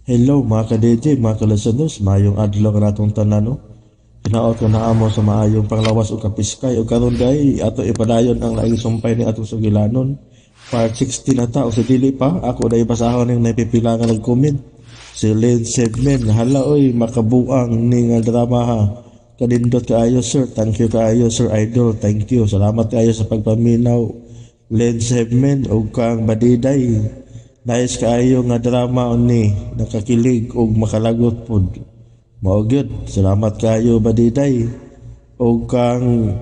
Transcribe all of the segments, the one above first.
Hello mga ka-DJ, mga ka-listeners, maayong adlaw kanatong tanan, no? Hinaot ko na amo sa maayong panglawas o kapiskay o karon day ato ipadayon ang laing sumpay ni atong sugilanon. Part 16 na ta o sa dili pa, ako day basahon ning napipila nga nag-comment. Si Lynn Sebmen, hala oy, makabuang ni nga drama ha. Kanindot kaayo sir, thank you kaayo sir idol, thank you. Salamat kaayo sa pagpaminaw. Lynn Sebmen ug kang Badiday. Nice kaayo nga drama ni, nakakilig ug makalagot pod. Mao gyud, salamat kaayo Badiday. Ug kang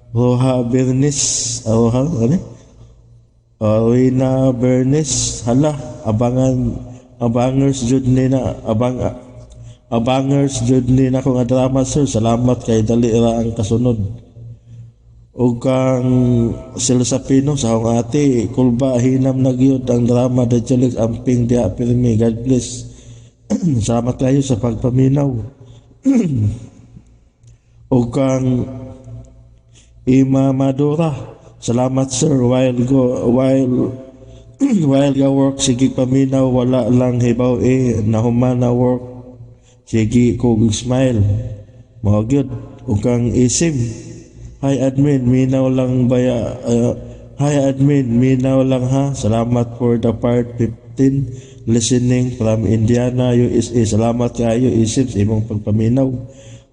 Roha Bernis, Roha ano? Rowena Bernis, hala, abangan abangers jud ni na abang abangers jud ni nako nga drama sir. Salamat kay dali ra ang kasunod. Ug kang Silsa Pino sa akong ate, kulba hinam na gyud ang drama The Chilix amping diha pirmi. God bless. Salamat kayo sa pagpaminaw. Ug kang Ima Madura, salamat sir while go while while ga work sige paminaw wala lang hibaw eh nahuman na work sige ko smile. Mao gyud. Ug kang Isim, hi admin, minaw lang baya, hi admin, minaw lang ha. Salamat for the part 15 listening from Indiana, USA. Salamat kaayo Isim sa imong pagpaminaw.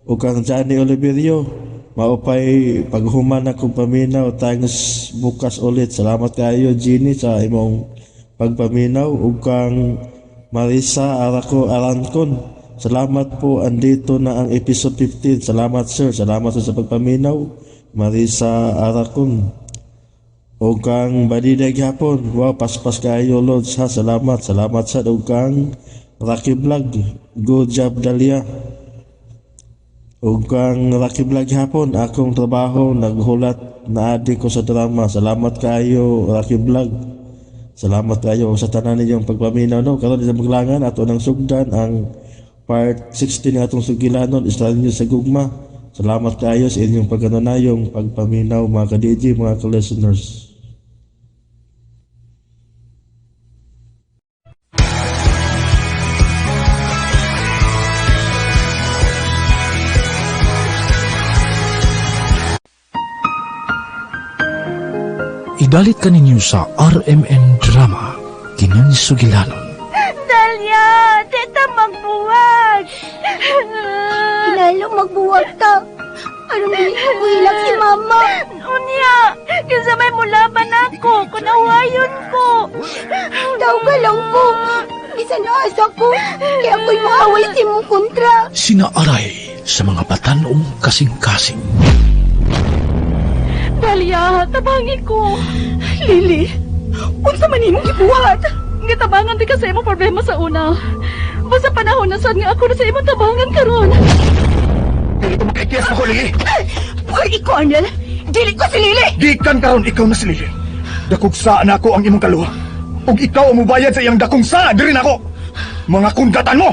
Ug kang Johnny Oliverio, maupay paghuman akong paminaw, thanks bukas ulit. Salamat kaayo Jenny sa imong pagpaminaw. Ug kang Marisa Arako Arancon, salamat po, andito na ang episode 15. Salamat sir, salamat sir sa pagpaminaw. Marisa Aracon. O kang Badiday gyapon, wow, paspas kayo Lods ha, salamat, salamat sa og kang Rocky Vlog, good job Dalia. Og kang Rocky Vlog gyapon, akong trabaho naghulat na adi ko sa drama. Salamat kayo Rocky Vlog. Salamat kayo sa tanan ninyong pagpaminaw, no. Karon sa maglangan ato nang sugdan ang part 16 nga atong sugilanon, Estranyo sa Gugma. Salamat kayo sa inyong pagkanunayong pagpaminaw mga ka-DJ, mga ka-listeners. Idalit ka ninyo sa RMN Drama, Kinunsugilanon. Dalia, tita magbuwag. Lalo magbuwag ta. Aron dili ko hilak si mama. Unya, kinsa may mulaban ako, kunawayon ko. Daw ka lang ko. Bisan asa ko, kaya ako'y maaway si mong kontra. Sinaaray sa mga batanong kasing-kasing. Dalia, tabangi ko. Lily, unsa man imong gibuhat? Gitabangan di ka sa imong problema sa una. Basta panahon na sad nga ako na sa imong tabangan karon. Dili ko makaikiyas ako, Lily. Pwede ko, Arnel. Dili ko si Lily. Gikan karon ikaw na si Lily. Dakog saa na ako ang imong kaluha. Ug ikaw ang mubayad sa iyang dakong saa diri nako. Mga kundatan mo.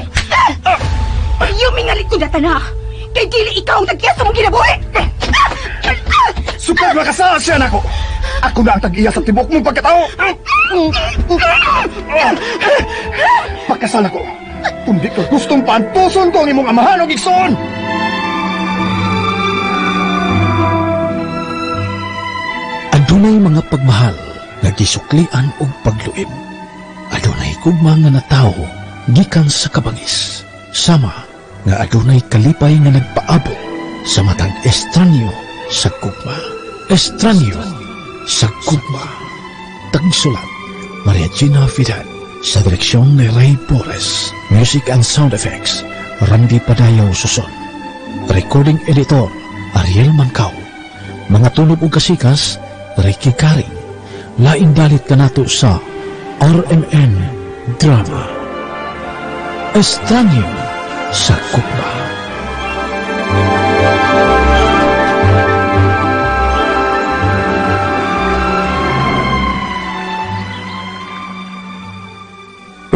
Ayaw mingalit kundatan ha. Kay dili ikaw ang tag-iya sa mong kinabuhi. Sukad makasaa siya nako. Ako na ang tag-iya sa tibok mong pagkatao. Pakasal ako. Kundi ka gustong paantuson ko ang imong amahan og igsoon. Adunay mga pagmahal nga gisuklian og pagluib. Adunay gugma nga natawo gikan sa kabangis. Sama nga adunay kalipay nga nagpaabot sa matag estranyo sa gugma. Estranyo sa gugma. Tagsulat, Maria Gina Vidal. Sa direksyon ni Ray Porres. Music and sound effects, Randy Padayaw Suson. Recording editor, Ariel Mancao. Mga tunob ug kasikas, Ricky Karing. Lain dalit kanato sa RMN Drama. Estranyo sa Gugma.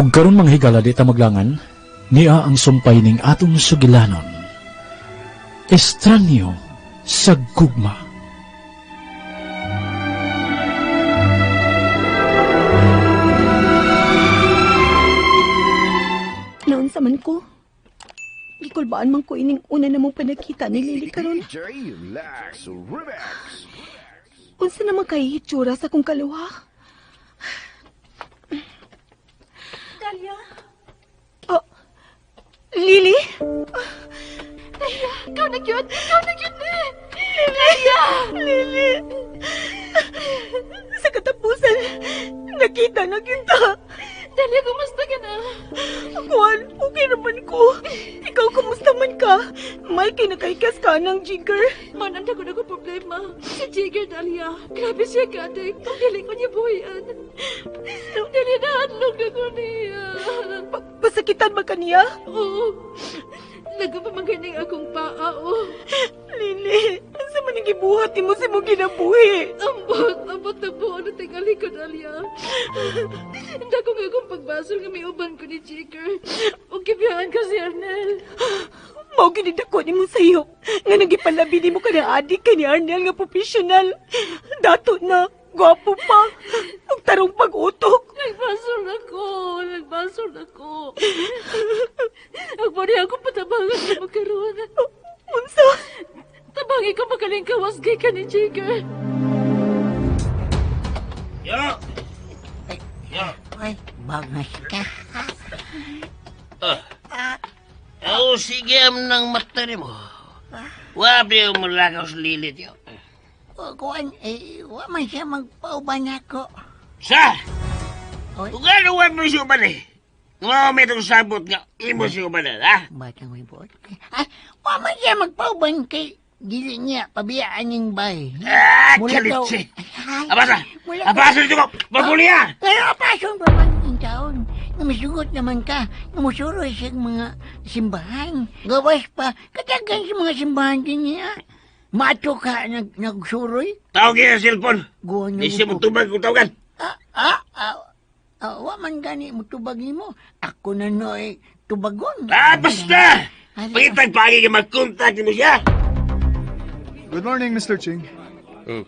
Ug karon mga higala di ta maglangan, niya ang sumpay ning atong sugilanon. Estranyo sa Gugma. Kumusta man ko? Gikulbaan man ko ining una namong panagkita ni Lily karon. Unsa naman kay hitsura sa akong kaluha? Dalia! Oh, Lily? Dalia! Ikaw na gyud! Ikaw na gyud ni! Dalia! Lily! Sa katapusan, nakita na kita. Dalia, kumusta ka na? Juan, okay naman ko. Ikaw, kumusta man ka? May kinakaikas ka ng Jigger. Man, ang dako na ko problema. Si Jigger, Dalia. Grabe siya kadik. Ang dili ko niya buhian. Dalia, nahadlok na ko niya. Pasakitan ba ka niya? Oo. Nagpapamaganing akong paa, oh. Lily, unsa man ang gibuhat nimo sa imong kinabuhi? Ambot, ambot na buo na tingali ko, Dalia. Dako nga akong pagbasol nga may uban ko ni Jigger. O gibiyaan ko si Arnel. Mao gini dako nimo sayop nga nagipalabi nimo ka ng adik kay ni Arnel nga professional. Dato na, gwapo pa, ug tarong pag-utok. Nagbasol ako, nagbasol ako. Ang muna ako patabangan na magkaroon. Unsa? Tabangi ko magaling kawas gay ka ni Jigger. Yo! Yo! Ay, bangas ka. Oh, sige am ng mata ni mo. Wabi mo lagaw sa lilit yo. O, kuan, eh, wa man siya magpauban ako. Sa! Oy. Kung ano wa mo siya uban eh. Nga may itong sabot nga, imo siya uban eh, ha? Batang may buot. Ay, wa man siya magpauban kay dili niya pabiyaan yung bay. Ah, Mula daw- kalitsi! Ay, Abasa! mula Abasa dito ko! Maguliya! Pero apason pa man yung taon. Nga naman ka, nga musuroy sa mga simbahan. Gawas pa, katagan sa mga simbahan din niya. Mato ka nagsuroy. Tawag niya sa cellphone. Guwan Di siya mutubag kung tawagan. Wa man gani mutubag nimo. Ako na noy tubagon. Ah, basta! Ay, Pangitag pagi ka mag-contact mo siya. Good morning, Mr. Ching.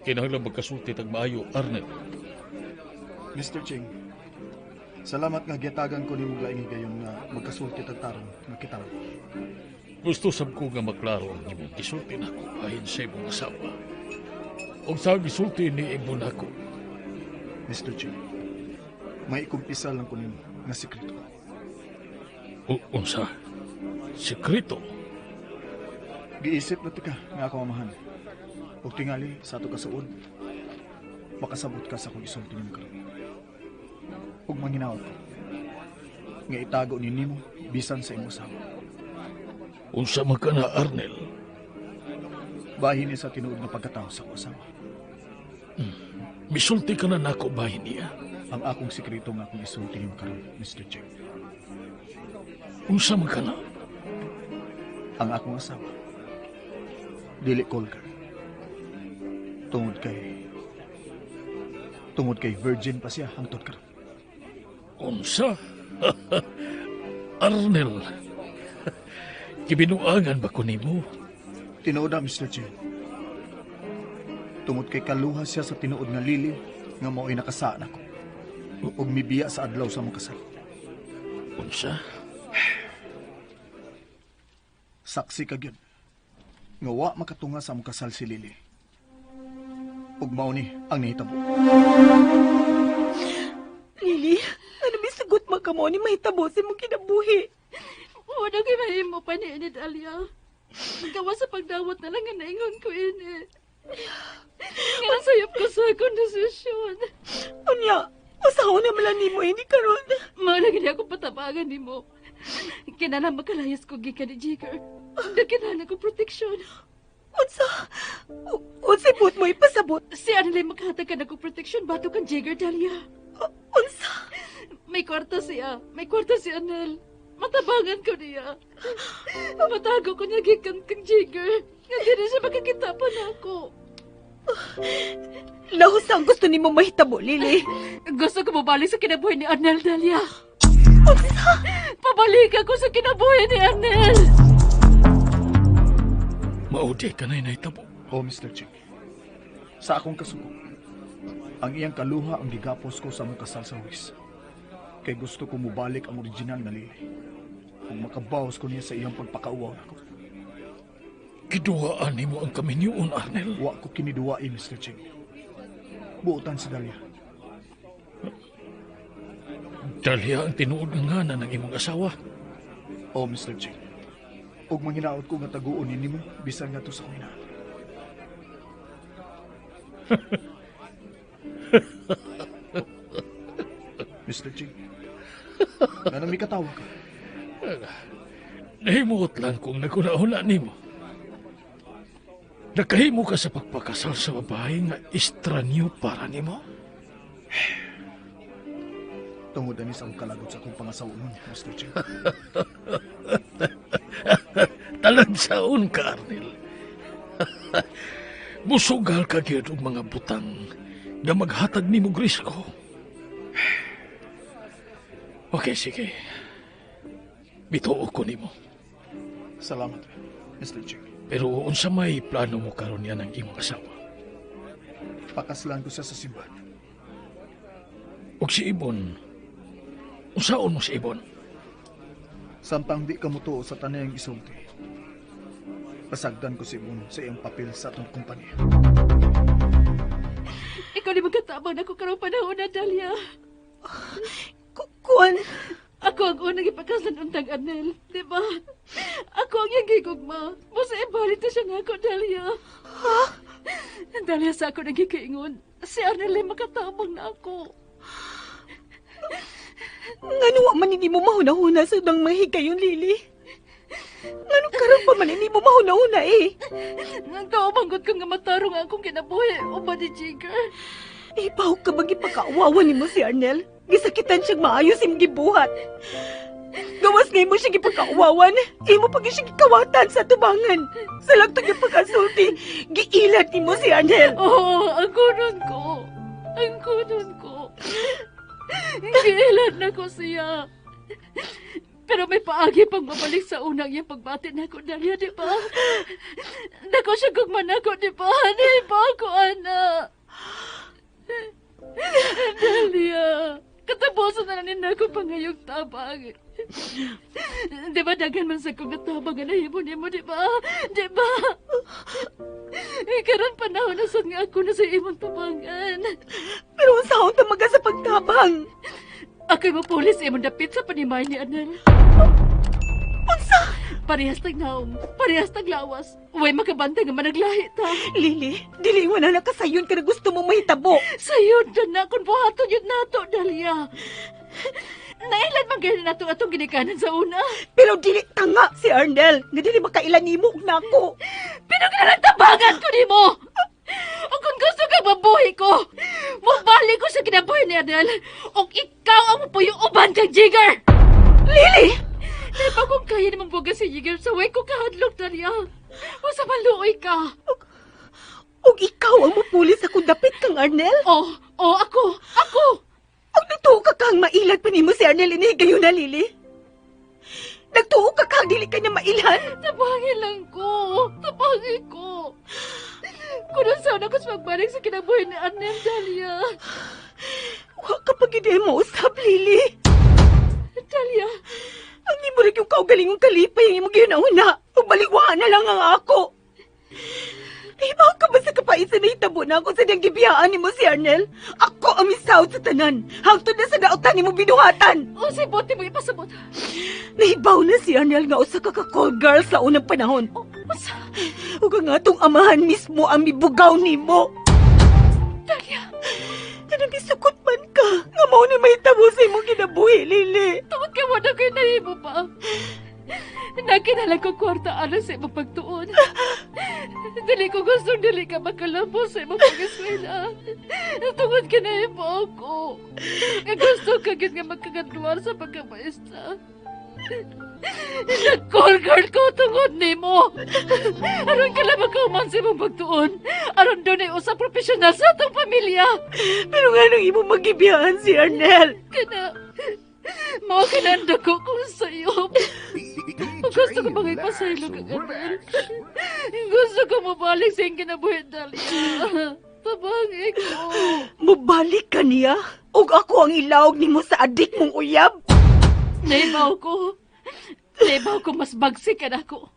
Kinahanglan magkasulti tag maayo, Arnel. Mr. Ching, salamat nga giyatagan ko nimo laing higayon nga magkasulti tag tarong nga kita. Gusto sab ko nga maklaro ang imong gisulti nako ahin sa imong asawa. Og sa gisulti ni imo nako. Mr. Ching, may ikumpisa lang ko nimo nga sekreto. Unsa? Sekreto? Giisip na tika nga ako amahan. Og tingali sa ato kasuod, makasabot ka sa akong isulti nimo karon. Ug manghinaot ko nga itago ni nimo bisan sa imong asawa. Unsa man ka na, Arnel? Bahin ni sa tinuod nga pagkatao sa akong asawa. Misulti ka na nako bahin niya. Ang akong sekreto nga akong isulti nimo karon, Mr. Ching. Unsa man ka na? Ang akong asawa dili call girl. Tungod kay virgin pa siya hangtod karon. Unsa? Arnel. Gibinuangan ba ko nimo? Tinuod na, Mr. Chen. Tungod kay kaluha siya sa tinuod nga lili nga mao'y nakasaan ako. Ug mibiya sa adlaw sa among kasal. Unsa? Saksi ka gyud nga wa makatunga sa among kasal si Lily. Ug mao ni ang nahitabo. Lily, ano misugot man ka mo ni mahitabo sa imong kinabuhi? Wala kay mahimo pa ni ini, Dalia. Gawa sa pagdawat na lang nga naingon ko ini. Nga nasayop ko sa akong desisyon. Unya, usaho na man lang nimo ini karon. Mao na gani ako patabangan nimo. Kinahanglan makalayas ko gikan ni Jigger. Kinahanglan ko proteksyon. Unsa? Unsa buot mo ipasabot? Si Annalyn makahatag ka na ko proteksyon batok kang Jigger, Dalia. Unsa? May kwarta siya. May kwarta si Anel. Matabangan ko niya. Matago ko niya gikan kang Jigger. Nga dili siya makakita pa nako. Lahos ang gusto nimo mahitabo, Lily. Gusto ko mabalik sa kinabuhi ni Arnel, Dalia. Unsa? Pabalik ako sa kinabuhi ni Arnel. Maudi ka na nahitabo. Oh, Mr. Ching. Sa akong kasuko, ang iyang kaluha ang gigapos ko sa among kasal sa huwis. Kay gusto ko mubalik ang original na Lily. Ug makabawas ko niya sa iyang pagpakauwaw nako. Giduhaan nimo ang kaminyoon, Arnel. Wa ko kiniduwai, Mr. Ching. Buotan si Dahlia. Dahlia ang tinuod nga nganan ng imong asawa. Oh, Mr. Ching. Ug manghinaot ko nga taguon ni nimo bisan ngadto sa akong ina. Mr. Ching. Nganong mikatawa ka? Nahimuot lang kung naguna-una nimo. Nakahimo ka sa pagpakasal sa babae nga estranyo para nimo? Tungod ani sa akong kalagot sa akong pangasawa nun, Mr. Ching. Talansaon ka, Arnel. Musugal ka gyud og mga butang nga maghatag nimo og risko. Okay, sige. Bituo ko nimo. Salamat, Mr. Ching. Pero unsa may plano mo karon niya ng imong asawa? Pakaslan ko siya sa simbahan. Og si Ibon, unsaon mo si Ibon? Samtang di ka mutuo sa tanayang isulti, pasagdan ko si Ibon sa iyang papel sa atong kumpanya. Ikaw ni magkatabang na ko karong panahon na, Dahlia. Kuan, Ako ang unang ipakasan untang Arnel, di ba? Ako ang iyang gigugma. Basta ibalik na siya nako, Dahlia. Ha? Dahlia, sa ako nagkikaingon. Si Arnel ay makatabang na ako. Ngano wa man hindi mo mahuna-huna sa dang mahigayon, Lily? Ngano karon pa man hindi mo mahuna-huna eh? Nagtaobanggot ko nga matarong ang akong kinabuhi, uban ni Jigger. Ibaw ka bang ipakaawawan nimo si Arnel? Gisakitan siyang maayos imong gibuhat. Gawas nga imo siya gipagkauwawan, imo pag siya gikawatan sa tubangan. Sa lagtog yung pagkasulti, giilat nimo si Arnel. Oo, ang kunon ko. Ang kunon ko. Giilat na ko siya. Pero may paagi pang mabalik sa unang iyang pagbati na ako, Dahlia, di ba? Dako siya gugman ako, di ba? Di ba ako, ana? Dahlia, katapusan na lang ako pangayong tabang. Di ba daghan man sa kong tabang nga nahimo nimo, di ba? Di ba? Karon panahon na sad nga ako na sa imong tabangan. Pero unsaon ta maga sa pagtabang? Ako'y mapulis sa imong dapit sa panimay ni Anel. Unsa? Parehas tag naom, parehas tag lawas. Uway makabantay nga managlahi ta. Lily, dili mo na nakasayon ka na gusto mo mahitabo. Sayon dyan na kung buhaton yun nato, Dahlia. Nailan man ganyan nato atong ginikanan sa una. Pero dili tanga si Arnel, nga dili makailan nimo og nako. Pero tabangan ko nimo. O kung gusto ka mabuhi ko, mubalik ko sa kinabuhi ni Adel. O ikaw ang mupuyo uban kang Jigger. Lily! Di ba kung kaya namang buga si Jigger sa way ko kahadlok, Dahlia? O sa maluoy ka. Og ikaw ang mupuli sa kung dapit kang Arnel? Oh, oh, ako, ako. Og nagtuo ka kang mailad pa nimo si Arnel ini gayon na, Lily? Nagtuo ka kang dili ka niya mailhan? Tabangin lang ko. Tabangin ko. Kung saan ako sa magbalik sa kinabuhi ni Arnel, Dahlia. Wa ka pag mo usab, Lily. Dahlia. Ang imo rin yung kaugalingong kalipay ang imong ginauna. Ug baliwaan na lang ang ako. Ibaw ka ba sa kapait sa nahitabo na ako sa niyang gibiyaan nimo si Arnel? Ako ang misawd sa tanan. Hangtod na sa daotan nimo binuhatan. O si Bote mo ipasabot. Nahibaw na si Arnel nga usa ka ka-call girl sa unang panahon. O, usa? Ug ang atong amahan mismo ang mibugaw nimo. Dahlia. Kanang misukot man ka. Nga mao ni mahitabo sa imong kinabuhi, Lily. Tungod kay wala ko'y nahimo pa. Nakinala ko kwarta alang sa imong pagtuon. Dili ko gustong dili ka makalabo sa imong pag-eskwela. Tungod kay nahimo ako. Nga gusto ka gid nga magkagadluar sa pagkamaestra. Nag-call girl ko tungod nimo. Aron ka lang magkauman sa imong pagtuon. Aron doon ay usa profesional sa atong pamilya. Pero nga nang imong magibiyaan si Arnel? Kana, mao ka na ang dako kong sayop. Gusto ko bang ipasaylo kang Arnel? Gusto ko mabalik sa iyong kinabuhi, Dahlia. Tabangin ko. Mubalik ka niya? Ug ako ang ilawag nimo sa adik mong uyab? Naibaw ko. Lebaw ko mas bagsik ka nako.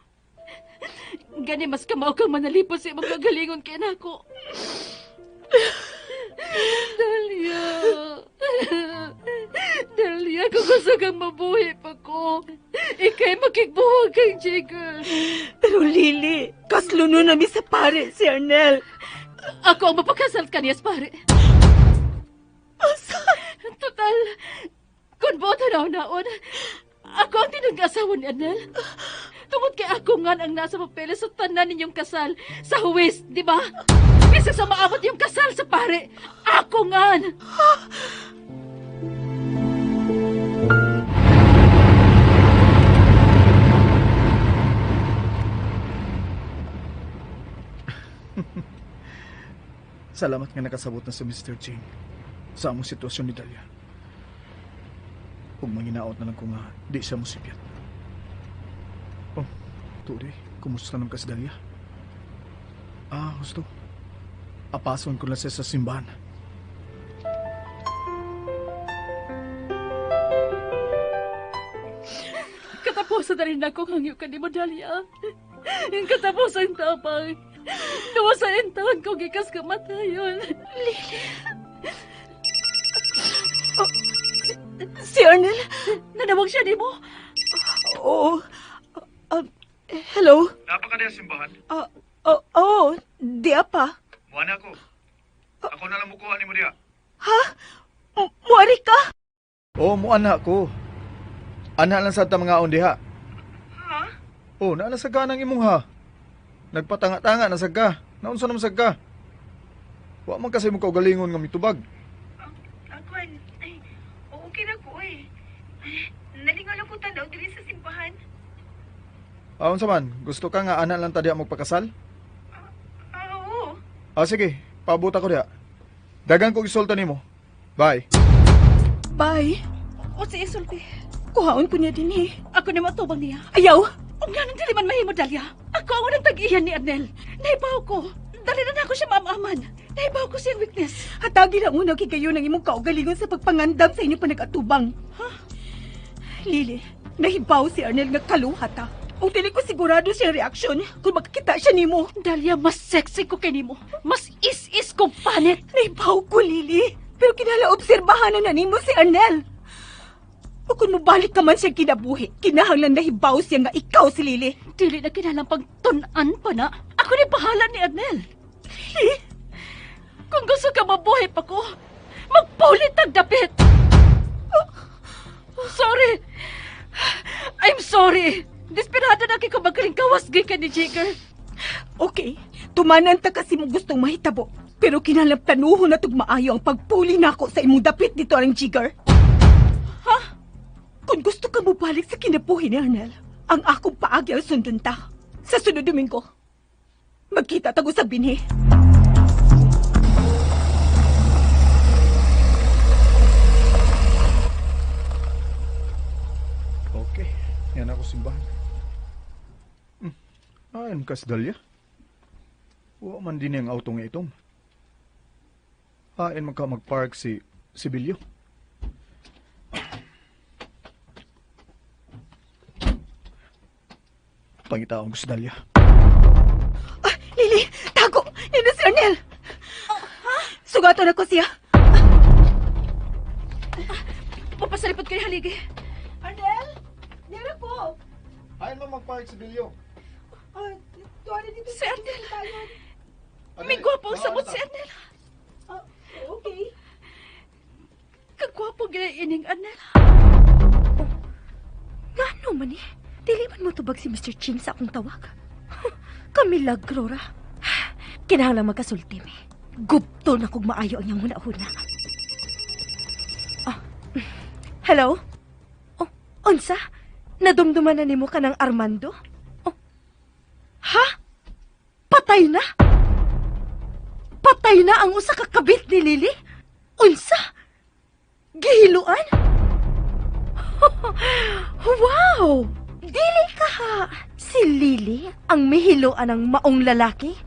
Gani mas kamao kang manalipod sa imong kagalingon kay nako. Dahlia. Dahlia, kung gusto kang mabuhi pa ko, ikay makigbuhog kang Jigger. Pero Lily, kasluno na mi sa pare si Arnel. Ako ang mapakasal kaniya sa pare. Asa? Total, kung buot hanaw-naon, ako ang tinag-asawa ni Arnel. Tungod kay ako nga ang nasa papeles sa tanan ninyong kasal sa huwis, di ba? Bisa sa maabot yung kasal sa pare, ako nga. Salamat nga nakasabot na si Mr. Ching sa among sitwasyon ni Dahlia. Ug manginaot na lang ko nga di siya mosipyat. Oh, tuod kumusta naman ka si Dahlia? Ah, gusto. Apason ko lang siya sa simbahan. Katapusan na rin ako hangyo ka ni mo, Dahlia. Katapusan tapang. Luwasan taon ko gikas kamatayon. Lily. Oh, si Arnel? Nanawag siya ni mo? Oo. Hello? Napa ka diya simbahan? Oo, diya pa. Muana ako. Ako na lang mukuha ni mo diya. Ha? Muari ka? Oo, muana ako. Ana lang sa ta mga on diha. Ha? Oh, naa na sa ganang imong ha. Nagpatanga-tanga na sagka. Naunsa naman sagka. Wa man kasi mo kaugalingon nga mitubag. Akwan, ay, okay na ko eh. Nalingaw lang ko tanaw diri sa simbahan. Ah, unsa man? Gusto ka nga ana lang ta diha magpakasal? Oo. Ah, sige. Paabot ako diha. Dagan kog isulta nimo. Bye. Bye. O si isulti. Kuhaon ko niya din eh. Ako na matubang niya. Ayaw! O nga nang dili man mahimo, Dahlia. Ako ang unang tag-iyan ni Arnel. Nahibaw ko. Dali na ako siya maamaman. Nahibaw ko siyang weakness. Hatagi lang una kay kayo ng imong kaugalingon sa pagpangandam sa inyong panag-atubang. Ha? Lily, nahibaw si Arnel nga kaluha ta. O dili ko sigurado siyang reaksyon kung makakita siya nimo. Dahlia, mas sexy ko kay nimo. Mas is-is kong panit. Nahibaw ko, Lily. Pero kinala obserbahan na nimo si Arnel. O kung mubalik ka man siya kinabuhi, kinahanglan nahibaw siya nga ikaw si Lily. Dili na kinalang pagtun-an pa na. Ako ni bahala ni Arnel. Lily? Kung gusto ka mabuhay pa ko, magpulit ang dapit. Oh, sorry. I'm sorry. Desperado na kay ko magkalingkawas gikan ni Jigger. Okay, tumanan ta kasi mo gustong mahitabo. Pero kinahanglan planuhon na tugmaayo ang pagpuli nako sa imong dapit dito ang Jigger. Ha? Kung gusto ka mobalik sa kinabuhi ni Arnel, ang akong paagi ang sundon ta. Sa sunod Domingo, magkita tago sa binhi. Okay, yan ako simbahan. Ayon kas Dahlia. Wa man din ang auto nga itong. Ayon man ka magpark si Bilyo. Pangitaon ko si Dahlia. Ah, Lily, tago! Nino si Arnel! Oh, ha? Sugaton ako siya. Papasalipot kayo, haligi. Arnel? Nino ko! Ayon man magpark si Bilyo. Dito si Arnel. May gwapo ang samot si Arnel. Okay. Kagwapo gina ining Arnel. Oh, ngano man eh? Dili man mo tubag si Mr. Ching sa akong tawag. Kamilagro ra. Kinahanglan magkasulti mi. Gupto na kog maayo ang iyang huna-huna. Ah, hello? Oh, unsa? Nadumduman na nimo kanang Armando? Oh, ha? Patay na? Patay na ang usa ka kabit ni Lily? Unsa? Gihiluan? Wow! Dili ka ha! Si Lily ang mihiluan ng maong lalaki?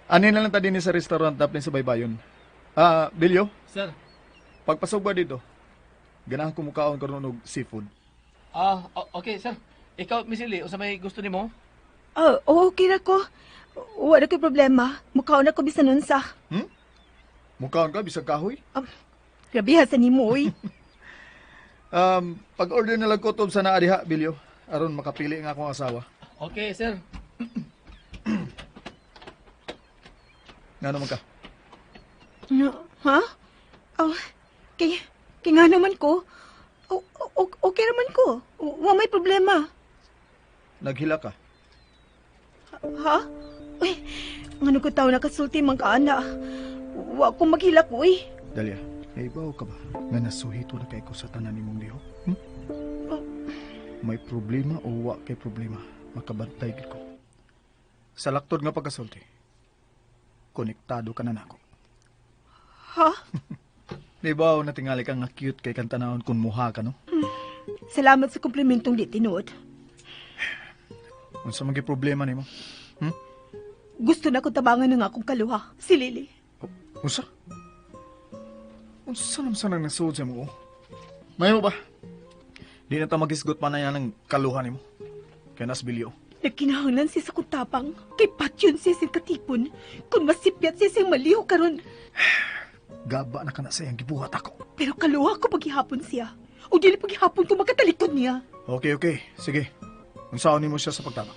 Ani na lang ta din sa restaurant daplin sa Baybayon. Ah, Bilyo? Sir. Pagpasok ba dito? Ganahan ko mukaon karon og seafood. Ah, okay, sir. Ikaw, Miss Lily, unsa may gusto nimo? Oh, okay ra ko. Wala ko'y problema. Mukhaon ako bisan unsa. Mukaon ka bisag kahoy? Grabe ha sa nimo, oy. Pag-order na lang ko tob sa naa diha, Bilyo. Aron makapili nga akong asawa. Okay, sir. Ngano man ka? No, ha? Oh, kay nga naman ko. Okay naman ko. Wa may problema. Naghila ka? Ha? Uy, ngano ko tao nakasulti man ka, ana. Wa ko maghilak, uy. Dalia, naibaw ka ba nga nasuhito na kay ko sa tanan nimong lihok? Hmm? Oh. May problema o wa kay problema, makabantay gid ko. Sa laktod nga pagkasulti, konektado ka na nako. Ha? Naibaw na tingali ka nga cute kay kang tanawon kung muha ka, no? Salamat sa komplimentong di tinuod. Unsa man gyud problema nimo? Gusto na ko tabangan ng akong kaluha, si Lily. Unsa? Unsa naman sanang nasuod sa mo? Mayo ba? Di na ta magisgot pa na yan ang kaluha nimo. Kaya nas bilyo. Nagkinahanglan siya sa kong tapang. Kay patyon siya siyang katipon. Kung masipyat siya siyang maliho karon. Gaba na ka na sa iyang gibuhat ako. Pero kaluha ko paghihapon siya. O dili paghihapon ko makatalikod niya. Okay, okay. Sige. Unsaon nimo siya sa pagtabang?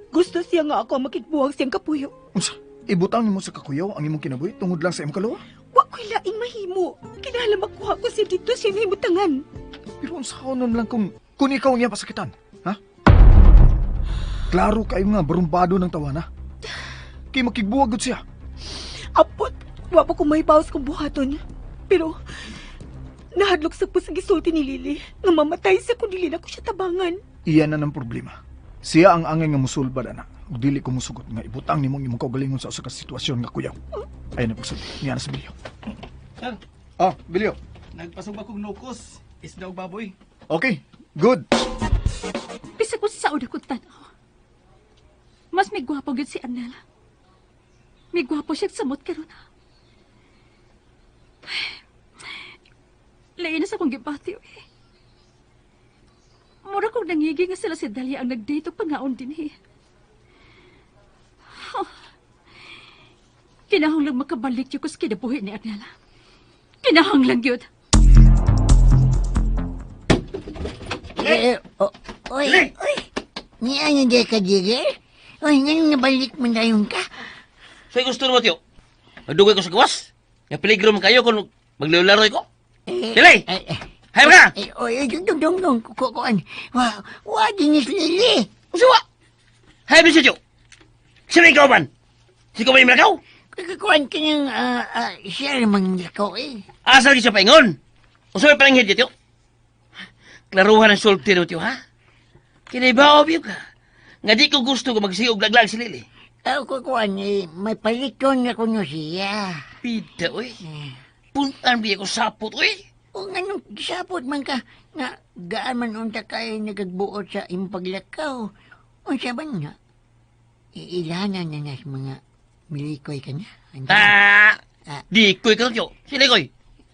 Gusto siya nga ako ang makigbuwag siyang kapuyo. Unsa? Ibutang nimo sa kakuyaw ang imong kinabuhi tungod lang sa imong kaluha? Wa ko'y laing mahimo. Kinahanglan makuha ko siya dito siya nahimutangan. Pero unsaon nun lang kung ikaw niya pasakitan? Ha? Klaro kayo nga barumbado ng tawana. Kay makigbuwag gud siya. Apot, wa pa ko mahibawas kong buhaton. Pero, nahadlok sa po sa gisulti ni Lily nga mamatay siya kung dili na ko siya tabangan. Iyan na ng problema. Siya ang angay nga musulbad ana. Ug dili ko musugot nga ibutang nimo imong kaugalingon sa usa ka sitwasyon nga kuyaw. Ayan na pagsulti. Niya na sa Bilyo. Sir, Ah, Bilyo. nagpasugba kog nukos. Isda og baboy. Okay, good. Bisag ko sa saod akong tanaw. Mas may gwapo gyud si Arnel. May gwapo siya samot karon. Lain na sa akong gibati, eh. Mura kong nangigi nga sila si Delia ang nag-date og pangaon din eh. Oh. Kinahanglang makabalik yun ko sa kinabuhi ni Arnel. Kinahanglang yun. Eh, oy, oy. Niya nga di ka, Jigger? Oy, ngayon nabalik man dayon ka. So, gusto mo, Tiyo? Magdugay ko sa gawas? Nga peligro man kayo kung maglaro ko? Eh, Dili! eh, eh, Hay ka! eh, oy, dong, dong, dong, dong, kukuan. Wa, dinis Lily. Usawa! Hay ba siya, Tiyo? Sino ikaw man? Sino ba yung malakaw? Kukuan ka ng, siya mang lakaw eh. Asa lagi siya paingon? Usawa yung palanghid, Tiyo? Klaruhan ang sulti no, Tiyo, ha? Kinaibaw, biyo ka. Nga di ko gusto ko magsiog laglag si Lily. Kukuan, eh, may paliton na kuno siya. Pida, uy. Puntan biya ko sapot, uy. O nga nung gisapot man ka, nga gaan man unta kayo nagagbuot sa imong paglakaw. Unsa ba nga? Iilanan na nas mga milikoy ka na. Ah! Ah. Di ko'y ka, Tiyo. Sila ko'y.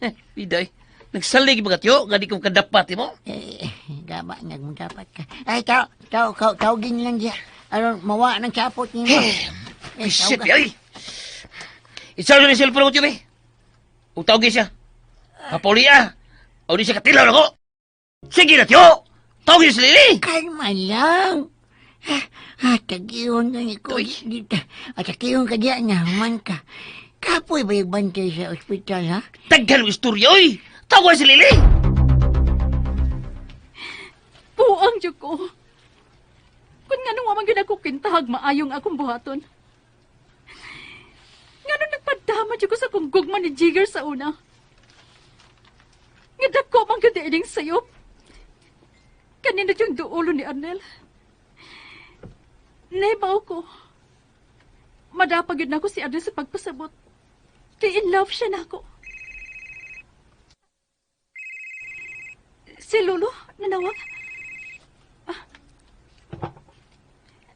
Eh, pida, eh. Nagsalig ba ka, Tiyo? Nga di ko kadapat, mo? Eh, gaba, nagmundapat ka. Ay, tawgin lang siya. Aron, mawa ng sapot niyo. Eh, Shit, tawag ka. ay! Isaw siya ni cellphone ko, Tiyo, eh. Ug tawagin siya. Kapaulia. O di siya katilaw na ko. Sige na, Tiyo! Tawagin si Lily! Kalma lang. Tagihon ka ni ko. Dito. At tagihon ka diyan na, human ka. Kapoy ba yung bantay sa ospital, ha? Taghan mo istorya, oy! Tawagin si Lily! Buang jud ko. Kung nga nung man gyud ako kintahag maayong akong buhaton. Nga nung nagpadama jud ko sa kong gugma ni Jigger sa una. Nga dako man gyud ining sayop. Kanina yung duulo ni Arnel. Nebaw ko. Madapag yun ako si Arnel sa pagpasabot. Kay in love siya na ako. Si Lolo, nanawag.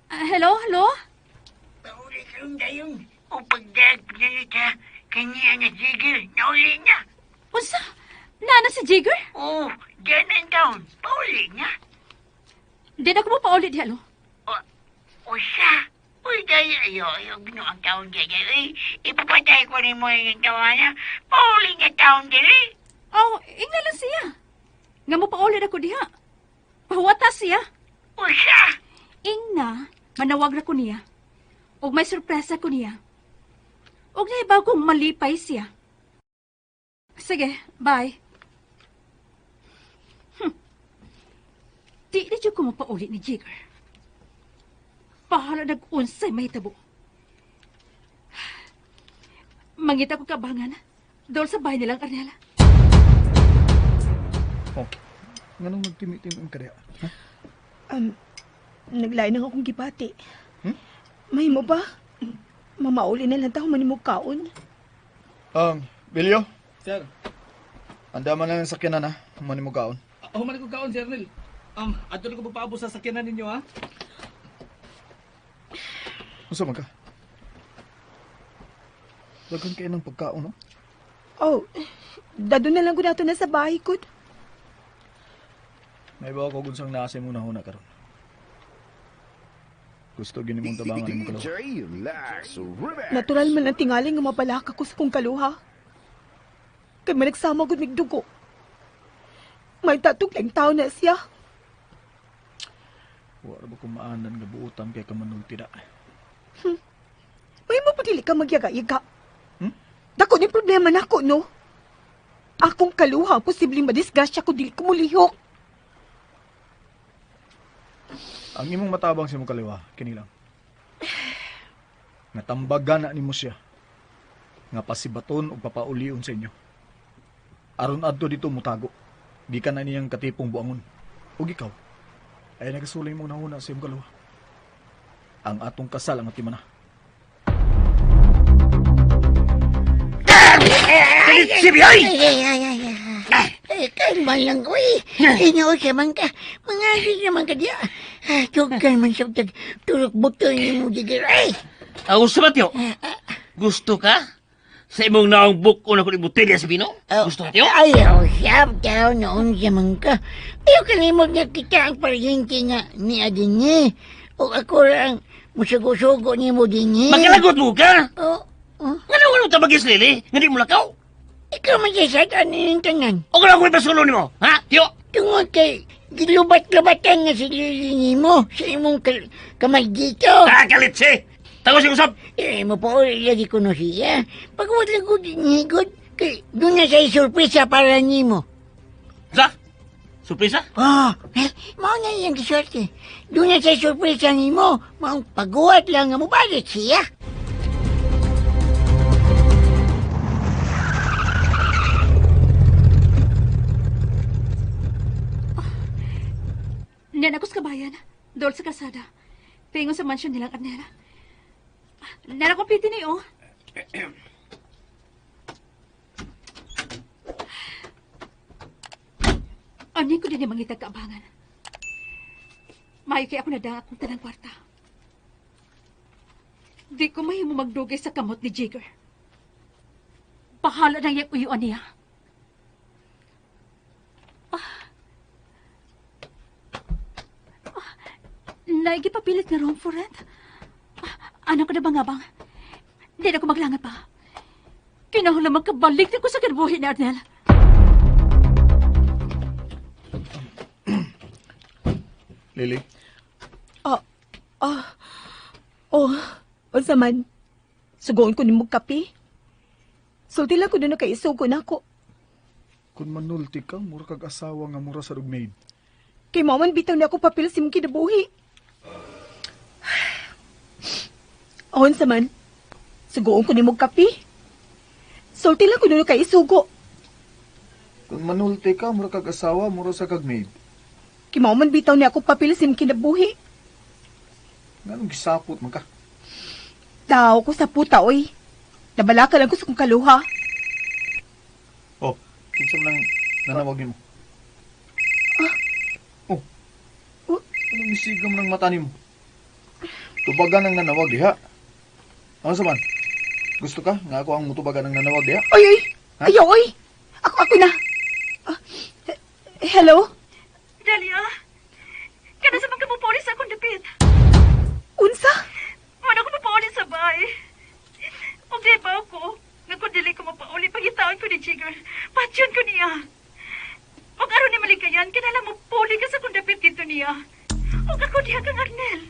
Hello, hello? Pauli ka rin dayon. O pagdag pinalita, kanya na Jigger, nauli na. Unsa? Na Ana si Jigger? Oh, diyan ang taon. Pauli na. Di na ko mo pauli diha, lo. O siya. Uy, dahil ayo, ayo, ginoong taon dyan. Ay, ipapatay ko rin mo yung tawana. Pauli na taon dili. Oh, ingna lang siya. Nga mo pauli na ko diha. Pahuwata siya. O siya. Ingna, manawag na ko niya. Og may sorpresa ko niya. Og naibaw kong malipay siya. Sige, bye. Di na dyan ko mapauli ni Jigger. Bahala nag-unsay mahitabo. Mangita ko kabangan. Dool sa bahay nilang Arnella. Oh, nganong nagtimi-timi ka diha? Ha? Naglain ang akong gibati. Mahimo ba? Mamauli na lang taho manimog kaon. Bilyo, Sir, andaman na ng sakyanan ha. Humani mo kaon. Human ko kaon, Sir Arnel. Adto na ko magpaabot sa sakyanan ninyo, ha? Unsa man ka? Daghan kay ng pagkaon, no? Oh, dado na lang ko nato na sa bahay ko. May bawa ko kung saan nasa mo na huna karon. Gusto gini mong tabangan imong kaluha. Natural man ang tingali nga mabalaka ko sa kong kaluha. Kay managsama gud mig dugo. May tatog lang tao na siya. Wa ra ba kung maanan nga buotan kay kamanulti da. May mo dili ka magyaga-yaga. Dako ni problema nako, no? Akong kaluha, posibleng madisgrasya ko dili ko mulihok. Ang imong matabang sa imong kaliwa, kini lang. Nga tambagan na nimo siya. Nga pasibaton og papaulion sa inyo. Aron adto dito mutago. Gikan na niyang katipong buangon. Ug ikaw, ay nagasulay mong nahuna sa imong kaluha. Ang atong kasal ang atimana. Ay! Ay, ay, ay, ay, ay. Ay, kalma lang, uy. Inao siya man ka. Mga agis naman ka diya. Tugan man siya tag turok buto ni mo digir. Ay! Ang gusto ba, Tiyo? Gusto ka? Sa imong naong buko na kung ibutilya sa bino? Gusto ka, Tiyo? Ay, oh, siyap, tao noon siya man ka. Ayaw kalimot nga kita ang paryente nga ni Adini. O ako lang musugo-sugo ni mo din. Magkalagot mo ka? Oh, oh. Nga naman mo tabagis, Lili? Nga di mo lakaw? Ikaw man siya sa tanin tanan. O kung ako ipasulo ni mo? Ha, Tiyo? Tungod kay gilubat-lubatan nga si Lili nimo sa imong kamay dito. Kakalit si! Tagos yung usap! Eh, mo po lagi ko no siya. Pag wala ko dinigod, kay doon na siya surpresa para nimo. Sa? Surpresa? Oh, eh, mao na iyang giswerte. Doon na siya surpresa nimo. Maong pagguhat lang nga mobalik siya. Niyan ako sa kabayan. Dool sa kalsada. Tingon sa mansyon nilang Arnella. Nara ko piti ni, oh. Ani ko din yung mangitag kaabangan. Maayo kay ako nadang akong tanang kwarta. Di ko mahimo magdugay sa kamot ni Jigger. Bahala na iyang uyuan niya. Naigipapilit nga room for rent. Ano ko na ba nga bang? Hindi na ko maglangat pa. Kinahanglan magkabalik na ko sa kinabuhi ni Arnel. Lily? Oh, unsa man? Sugoon ko nimo kape. Sulti lang ko doon na kay isugo nako. Kung manulti ka, mura kag asawa nga mura sa rugmaid. Kay mao man bitaw ni ako papel sa imong kinabuhi. Unsa man? Sugoon ko nimo kape. Sulti lang ko doon kay isugo. Kung manulti ka, mura kag asawa, mura sa kag maid. Kay mao man bitaw ni ako papel sa imong kinabuhi. Nganong gisapot man ka? Daw ko sa puta, oy. Nabalaka lang ko sa kong kaluha. Oh, kinsa man ang nanawag nimo? Oh. Oh. Anong misigam ng mata nimo? Tubagan ang nanawag diha. Ano sa man? Gusto ka? Nga ako ang mutubagan ang nanawag diha? Oy, oy! Ha? Ayaw, oy! Ako, ako na! Hello? Dalia, kana sa mga mupuli sa akong dapit. Unsa? Wala ko mapauli sa bahay. Og di ba ako, nga kung dili ko mapauli, pagitaon ko ni Jigger, patyon ko niya. Og aron ni malikayan, kinala mo puli ka sa akong dapit dito niya. Og ako diha kang Arnel.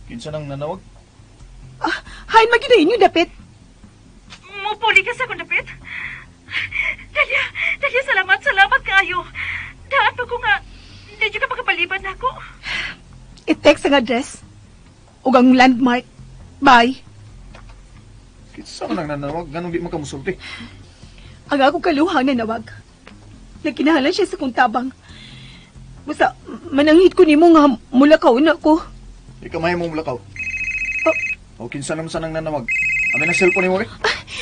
Kinsa nang nanawag? Hay, maginayin yung dapit. Mupuli ka sa akong dapit? Dalia, Dalia, salamat, salamat kaayo. Daan pa ko nga, hindi ka makapaliban na ako. I-text ang address. Ug ang landmark. Bye. Kinsa man nang nanawag? Ganong di man ka musulti. Ang akong kaluha na nawag. Nagkinahalan siya sa kong tabang. Basta, mananghit ko nimo nga mulakaw na ko. Di ka mahimong mulakaw. O kinsa naman sa nang nanawag? Amin ang cellphone nimo eh.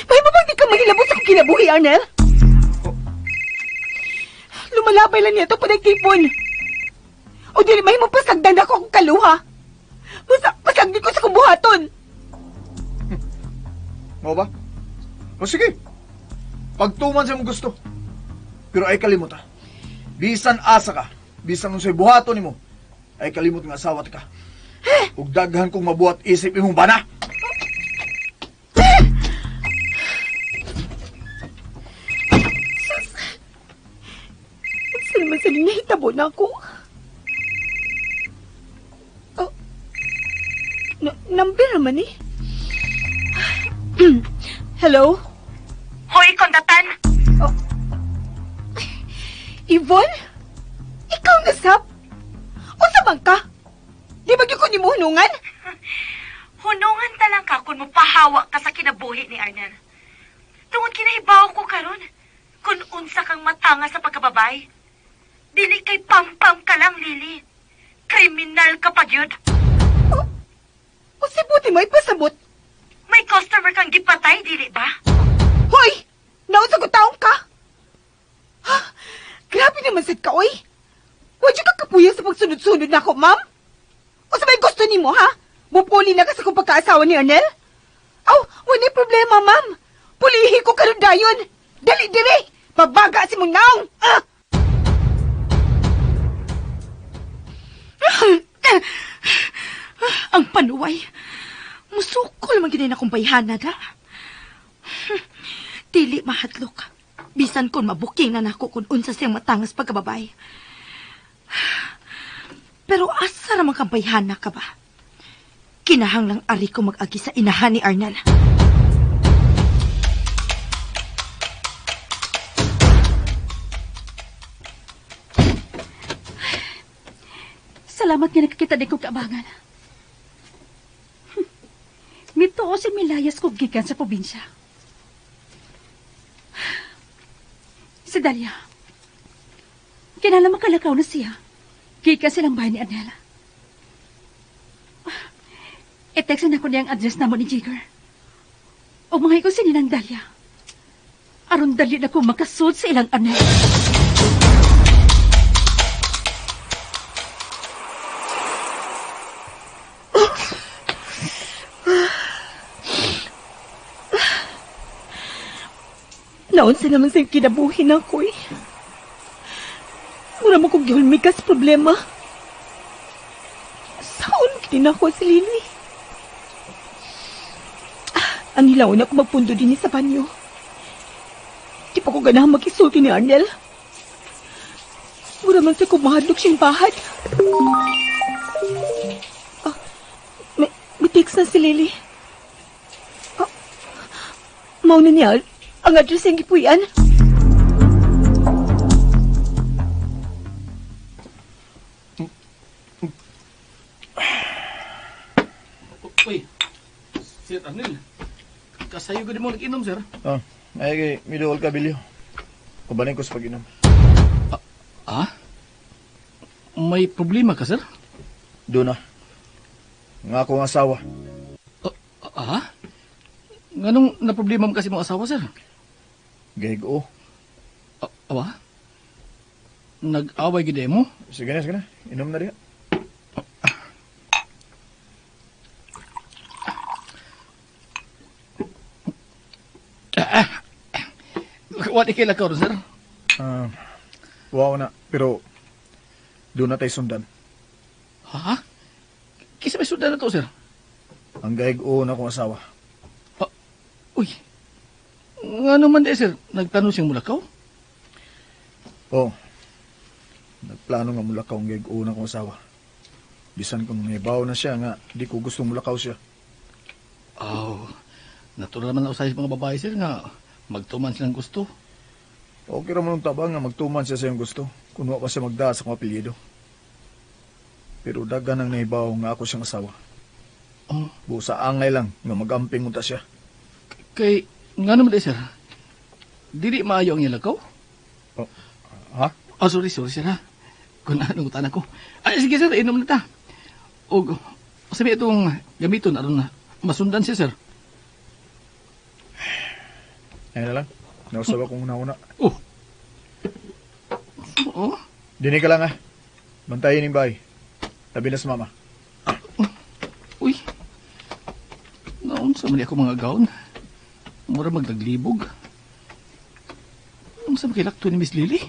May bang di ka mahilabot sa akong kinabuhi, Arnel? Lumalabay lang niya ito panagtipon. O dili mahimo pasagdan ako akong kaluha. Basta, pasagdi ko sa akong buhaton. Mo ba? O sige. Pagtuman sa imong gusto. Pero ay kalimot ha. Bisan asa ka, bisan unsay buhaton nimo, ay kalimot nga asawa ka. Ug daghan kong mabuhat isip imong bana. Unsa naman sa nahitabo na ako? Oh, number naman eh. Hello? Hoy, kondatan! Oh. Yvonne? Ikaw na sab? Unsa man ka? Di ba gyud ko nimo hunungan? Hunungan ta lang ka kung mopahawa ka sa kinabuhi ni Arnel. Tungod kinahibaw ko karon, kung unsa kang matanga sa pagkababay. Dili kay pampam ka lang, Lily. Kriminal ka pa gyud. Oh, o si buti mo ipasabot. May customer kang gipatay, dili ba? Hoy! Naunsa ko taong ka? Ha? Grabe naman sad ka, oy. Wa ka kapuya sa pagsunod-sunod na ako, ma'am? O sa may gusto nimo, ha? Mupuli na ka sa kong pagkaasawa ni Arnel? Aw, wala problema, ma'am. Pulihi ko karon dayon. Dali dire. Pabaga si mong naong. Ah! Ang panuway. Musukol man gid na akong bayhana da. Dili mahadlok. Bisan kon mabuking na nako kung unsa siyang matangas pagkababay. Pero asa raman kang bayhana ka ba? Kinahanglang ari ko mag-agi sa inahan ni Arnel. Salamat nga nakakita din kong kaabangan. Mituo si Milayas kog gikan sa probinsya. Si Dalia. Kinala makalakaw na siya. Gikan silang bahay ni Arnel. I-text na ko niya ang address namo ni Jigger. O mga ikaw si Ninang Dalia. Aron dali na ko makasud sa ilang Arnel. Naunsa naman sa kinabuhi na ko eh. Mura mo kong gihulmikas problema. Saan kinako si Lily? Ang hilaw na ako magpundo din sa banyo. Di pa ko ganahan makisulti ni Arnel. Mura man sa kumahadlok siyang bahad. Ah, may text na si Lily. Ah, mao na niya ang address ang gipuy-an. Uy, Sir Arnel, kasayo ko di mo nag-inom, sir. Oh, ay kay miduol ka bilyo. Kubanin ko sa pag-inom. Ah? May problema ka, sir? Doon na. Nga akong asawa. Ah? Nganong na problema mo kasi mong asawa, sir? Gaygo. Awa? Nag-away gid mo? Sige na, sige na. Inom na diha. What ikay lakaw, sir? Wow na. Pero, Doon na tayo sundan. Ha? Kisa may sundan na to, sir? Ang gaig-uon akong asawa. Ah, uy, nga naman di, sir. Nagtanong siyang mulakaw? Oo. Nagplano nga mulakaw ang gaig-uon akong asawa. Bisan kung nahibaw na siya nga, di ko gustong mulakaw siya. Oh, natural naman na usahay sa mga babae, sir, nga magtuman silang gusto. Okay ra man ang tabang nga magtuman siya sa iyong gusto. Kung wa pa siya magdaa sa akong apelyido. Pero daghan ang nahibaw nga ako siyang asawa. Oh. Busa angay lang nga magamping unta siya. Kay, nga naman di, sir. Dili maayo ang iyang lakaw? Oh, ha? Oh, sorry, sorry, sir, ha? Kung anong utan ako. Ay, sige, sir, inom na ta. O, sabi itong gamiton, aron na masundan siya, sir. Ayun na lang. Nausap akong una-una. Oh. Oo. Dini ka lang ah. Bantayin yung bahay. Tabi na sa mama. Uy. Naon sa man ako mga gown. Mura magdaglibog. Ang sa makilakto ni Miss Lily?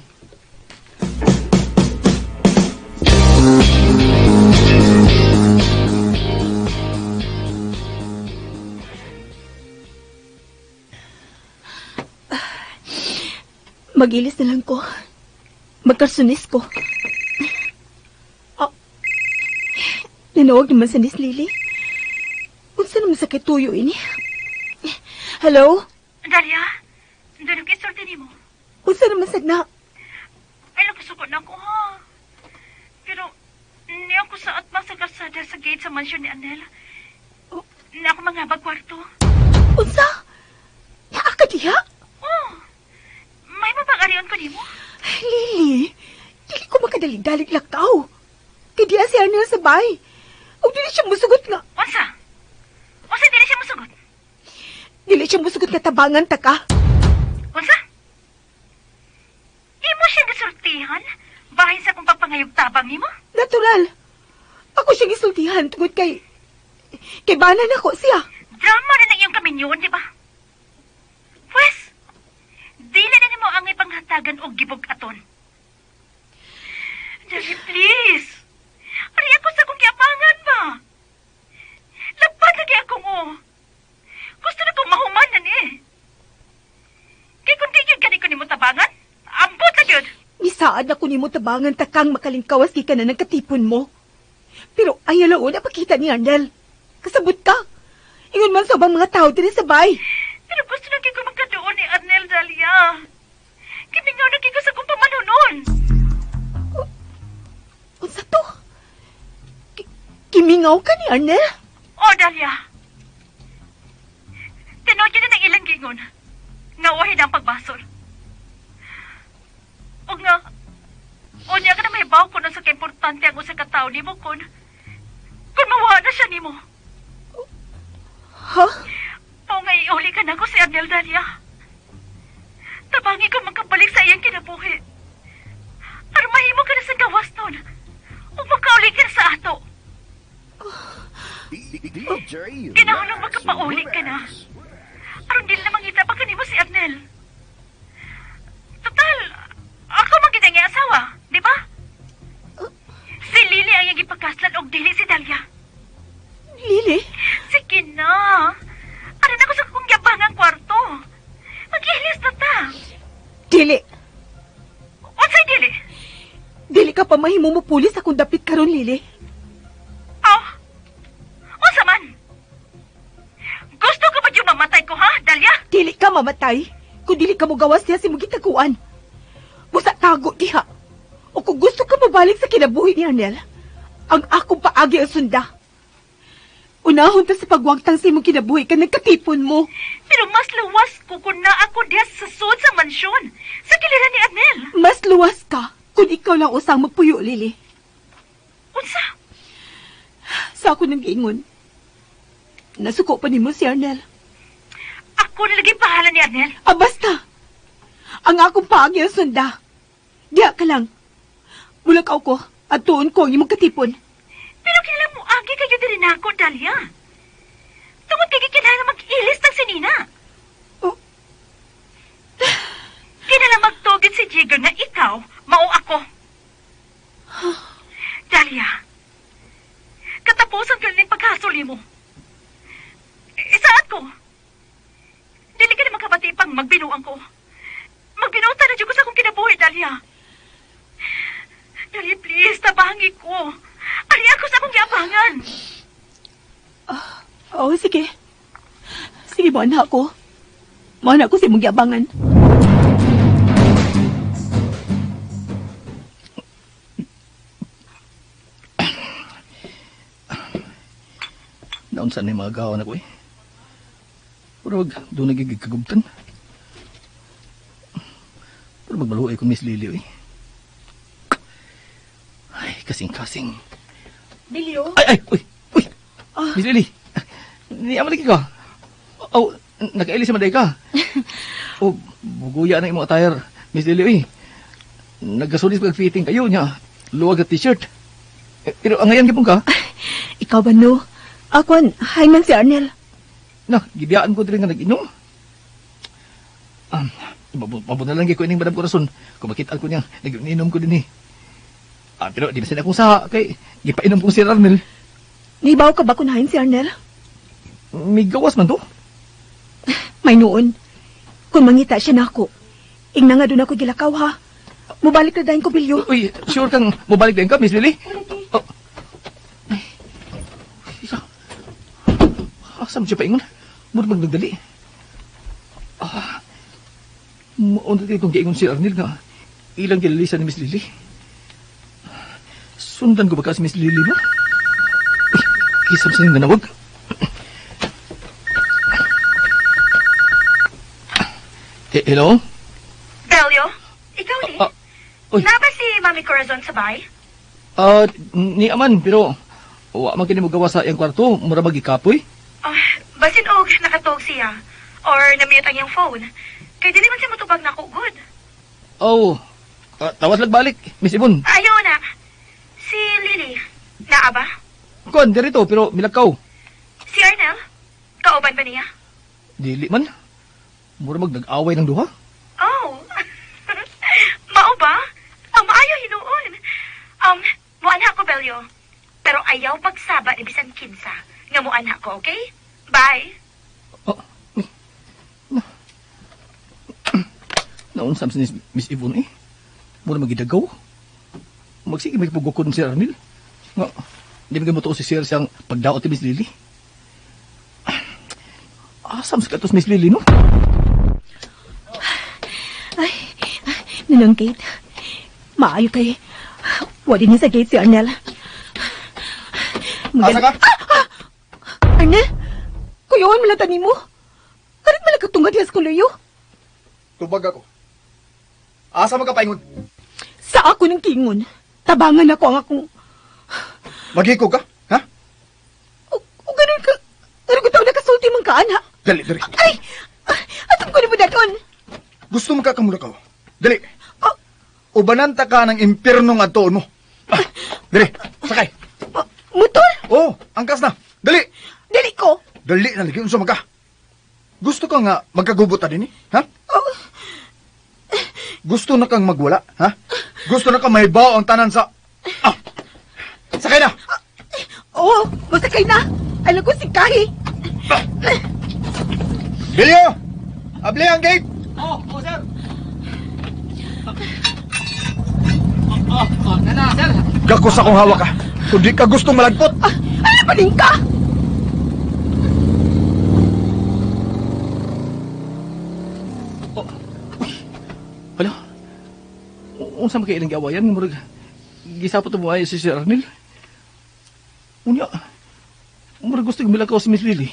Magilis na lang ko. Magkarsunis ko. Oh. Nanawag naman sa Miss Lily. Unsa naman sa kituyo ini? Hello? Dalia, doon ang isulti nimo. Unsa naman sa na? Ay, nakasuko na ako, ha? Pero, niya ako sa atma sa kalsada sa gate sa mansyon ni Anel. Oh. Na ako mga kwarto. Unsa? Naa ka diha? Oh, may mapag-arion ko nimo? Lily, dili ko makadalig-dalig lakaw. Kay diya si Arnel sa bahay. O dili siya musugot nga. Unsa? Unsa dili siya musugot? Dili siya musugot nga tabangan ta ka. Unsa? Imo siyang gisultihan? Bahin sa kong pagpangayog tabang nimo? Natural. Ako siyang gisultihan tungod kay... Kay bana nako siya. Drama na ng iyong kaminyoon, di ba? Pwes, dili na nimo ang ipanghatagan og gibug-aton. Jerry, please. Ari ako sa akong kiapangan ba? Lapad lagi akong o. Gusto na kong mahuman na ni. Kay kung di yun gani ko nimo tabangan, ambot na yun. Misaad ako nimo tabangan takang makalingkawas di ka na ng katipon mo. Pero ayaw lang una pakita ni Arnel. Kasabot ka. Ingon man sa ubang mga tao diri sa bay. Pero gusto na ko magkaduon ni Arnel, Dalia. Kimingaw na ko sa kong pamanunon. Unsa to? Kimingaw ka ni Arnel? Oh, Dalia. Tinuod yun na ng ilang gingon. Nga uwahin ang pagbasol. O nga, unya ka na may baw ko sa kaimportante ang usa ka tawo nimo kun mawa na siya nimo. Ha? O nga iuli ka na ko si Arnel, Dalia. Tabangi ko magkabalik sa iyang kinabuhi. Aron mahimo ka na sa gawas nun. O makauli ka na sa ato. Kinahanglan magkapauli ka na. Aron dili na mangita pa kanimo si Arnel. Total, ako man gid ang iyang asawa, di ba? Si Lily ang iyang gipakaslan og dili si Dalia. Lily? Sige na. Aron ako sa kong yabangang kwarto. Mag-ilis na ta. Dili. Unsay dili? Dili ka pa mahimo mo pulis akong dapit karon, Lily. Aw. Unsa man? Gusto ka ba yung mamatay ko, ha, Dalia? Dili ka mamatay kung dili ka mo gawas niya si mugitaguan. Busa tago diha. O kung gusto ka mabalik sa kinabuhi ni Arnel, ang akong paagi ang sunda. Unahon ta sa pagwagtang sa imong kinabuhi ka nagkatipon mo. Pero mas luwas ko kung na ako diha sa sud sa mansyon, sa kiliran ni Arnel. Mas luwas ka kung ikaw lang usang magpuyo, Lily. Unsa? Sa ako nang giingon. Nasuko pa nimo si Arnel. Ako na lagi bahala ni Arnel. Ah, basta. Ang akong paagi ang sunda. Diha ka lang. Mulakaw ko at tuon ko ang imong katipon. Pero kailan mo agi kayo diri nako, Dalia? Tungod kay kinahanglan mag-ilis ng sinina. Oh. Kinahanglan magtugid si Jigger nga ikaw, mao ako. niya. Dali, please, tabangi ko. Ari ako sa akong giabangan. Oo, sige. Sige, mo anak ko. Mo anak ko sa imong giabangan. Naunsa na yung mga gawa na ko eh. Pero wag, doon nagigig kagubtan. Pero magmaluoy ko Miss Lily eh. Ay, kasing-kasing. Bilyo? Ay, ay, uy, uy! Miss Lily, niya man ka. Oh, nakaili sa maday ka. Oh, buguya na imong attire, Miss Lily, uy. Nagkasulis pag-fitting kayo niya. Luwag at t-shirt. Eh, pero ang ngayon gipon ka? Ikaw ba no? Akon, hi man si Arnel. Na, gibiyaan ko diri nga nag-inom. Mabot na lang ko ining Madam Corazon. Kung makita ko niya, nag-inom ko din eh. Ah, pero di ba sila akong saha kay gipainom ko si Arnel. Nibaw ka ba kunahin si Arnel? May gawas man to. May noon. Kung mangita siya nako, ingna nga doon ako gilakaw ha. Mubalik na dahin ko, Bilyo. Uy, sure kang mubalik din ka, Miss Lily? Oh. Ay, isa. Asa mo siya paingon? Mura magnagdali. Ah, mauna din kong giingon si Arnel nga ilang gilalisan ni Miss Lily. Sundan ko ba ka si Miss Lily mo? Uy, kisam sa niyong nanawag. Hello? Belio, ikaw ni? Uy. Na ba si Mami Corazon sa bahay? Ni aman, pero wa man kini mo gawa sa iyang kwarto, mura magikapoy. Oh, basin og nakatuog siya. Or namute ang iyang phone. Kay dili man siya motubag na ako, good. Oh, tawas lang balik, Miss Ibon. Ayaw na. Si Lily, naa ba? Kuan, dirito, pero milakaw. Si Arnel, kauban ba niya? Dili man. Mura mag nag-away ng duha. Oh. Mao ba? Ang maayo hinuon. Muanha ko, Belyo. Pero ayaw pagsaba ni bisan kinsa. Nga muanha ko, okay? Bye. Oh, Naunsam si Miss Yvonne eh. Mura magidagaw. Magsige may pugukod si Arnel. Nga, di mo si Sir siyang pagdaot ni Miss Lily. Asam sa katos Miss Lily, no? Ay, Ninang Kate, maayo kay. Wala niya sa gate si Arnel. Asa ka? Ah! Ah! Arnel, kuyawan mo lang tani mo. Karit mo lang katungad diya sa kuluyo. Tubag ako. Asa magkapaingon? Sa ako ng kingon. Tabangan ako ang akong... Maghikog ka? Ha? O ganun ka... Ganun ko taon nakasulti man ka, anak. Dali, dali. Ay! Atong ko na mo daton. Gusto mo ka kamulakaw? Dali. Oh. Ubananta ka ng impyerno nga tuon mo. Ah, dali, sakay. Motor? Oh, angkas na. Dali. Dali ko. Dali na lagi unsa man ka. Gusto ka nga magkagubot ta dinhi, ha? Oh. Gusto na kang magwala, ha? Gusto na kang mahibaw ang tanan sa... Ah! Sakay na! Oo, masakay na. Alam ko si Kahi. Ah. Bilyo! Abli ang gate! Oh, oh, sir. Oh, oh, na, sir. Gakos akong hawak ka. Kung di ka gustong malagpot. Ah, ano ba din ka? Oh, uy. Hala. Unsa man kay ilang giawayan murag gisapot mo ay si Sir Arnel. Unya. Murag gusto milakaw si Miss Lily.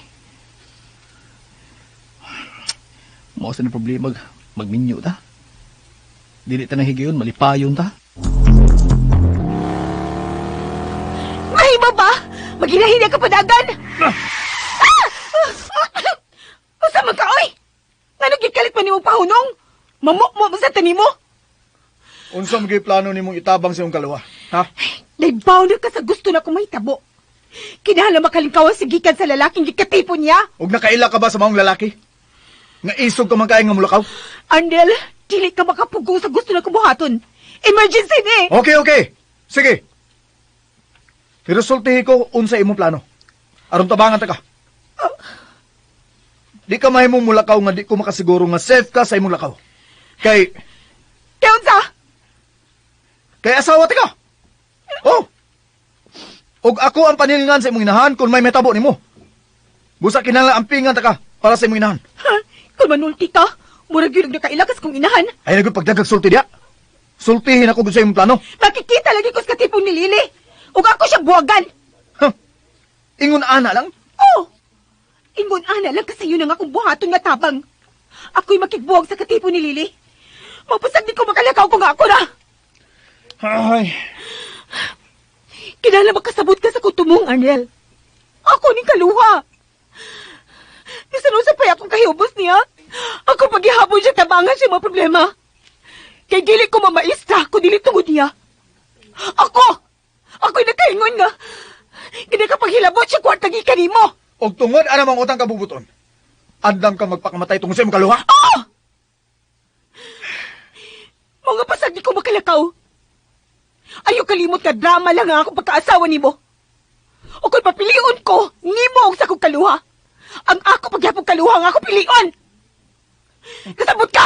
Mao sa ni problema magminyo ta. Dili ta nang higayon, malipayon ta. Mahima ba? Maghinahin ka padagan! Ah! Usa man ka, oy! Ngano gikalit pa nimo pahunong? Mamukmo mo sa tanimo? Unsa man gyud plano nimong itabang sa imong kalawa? Ha? Naibaw na ka sa gusto na kong mahitabo. Kinahanglan makalingkawan si gikan sa lalaking gikatipo niya. Ug nakaila ka ba sa maong lalaki? Nga isog ka man kay nga mulakaw? Arnel, dili ka makapugong sa gusto na kong buhaton. Emergency ni! Okay, okay. Sige. Pero sultihi ko unsa imong plano. Aron tabangan ta ka. Di ka mahimong mulakaw nga di ko makasiguro nga safe ka sa imong lakaw. Kay Kay unsa? Kay asawa ti ka. Oh. Og ako ang panilngan sa imong inahan kung may metabo nimo. Busa kinahanglan ampingan ta ka para sa imong inahan. Ha? Kung manulti ka, murag yun ang nakailakas kong inahan. Ay nagud pagdagag sulti diya. Sultihin ako gud sa imong plano. Makikita lagi ko sa katipong ni Lily. Ug ako siya buwagan. Huh. Ingon ana lang? Oh! Ingon ana lang kasi yun ang akong buhaton nga tabang. Ako'y makigbuwag sa katipo ni Lily. Mapasag di ko makalakaw kung ako na. Ay. Kinala makasabot ka sa kutumong, Arnel. Ako ning kaluha. Bisan unsa pa'y akong kahibos niya. Ako paghihabon siya tabangan siya mga problema. Kay dili ko mamaistra kung dili tungod niya. Ako! Ako'y nakaingon nga. Kinakapaghilabot siya kwarta gikan nimo. Og tungod ana mang utang kabubuton. Andam ka magpakamatay tungod sa imong kaluha? Oo! Mga pasag di ko makalakaw. Ayaw kalimot ka drama lang ang akong pagkaasawa nimo. O kung papilion ko, nimo og sa akong kaluha. Ang ako pagyapong kaluha ang ako pilion. Kasabot ka!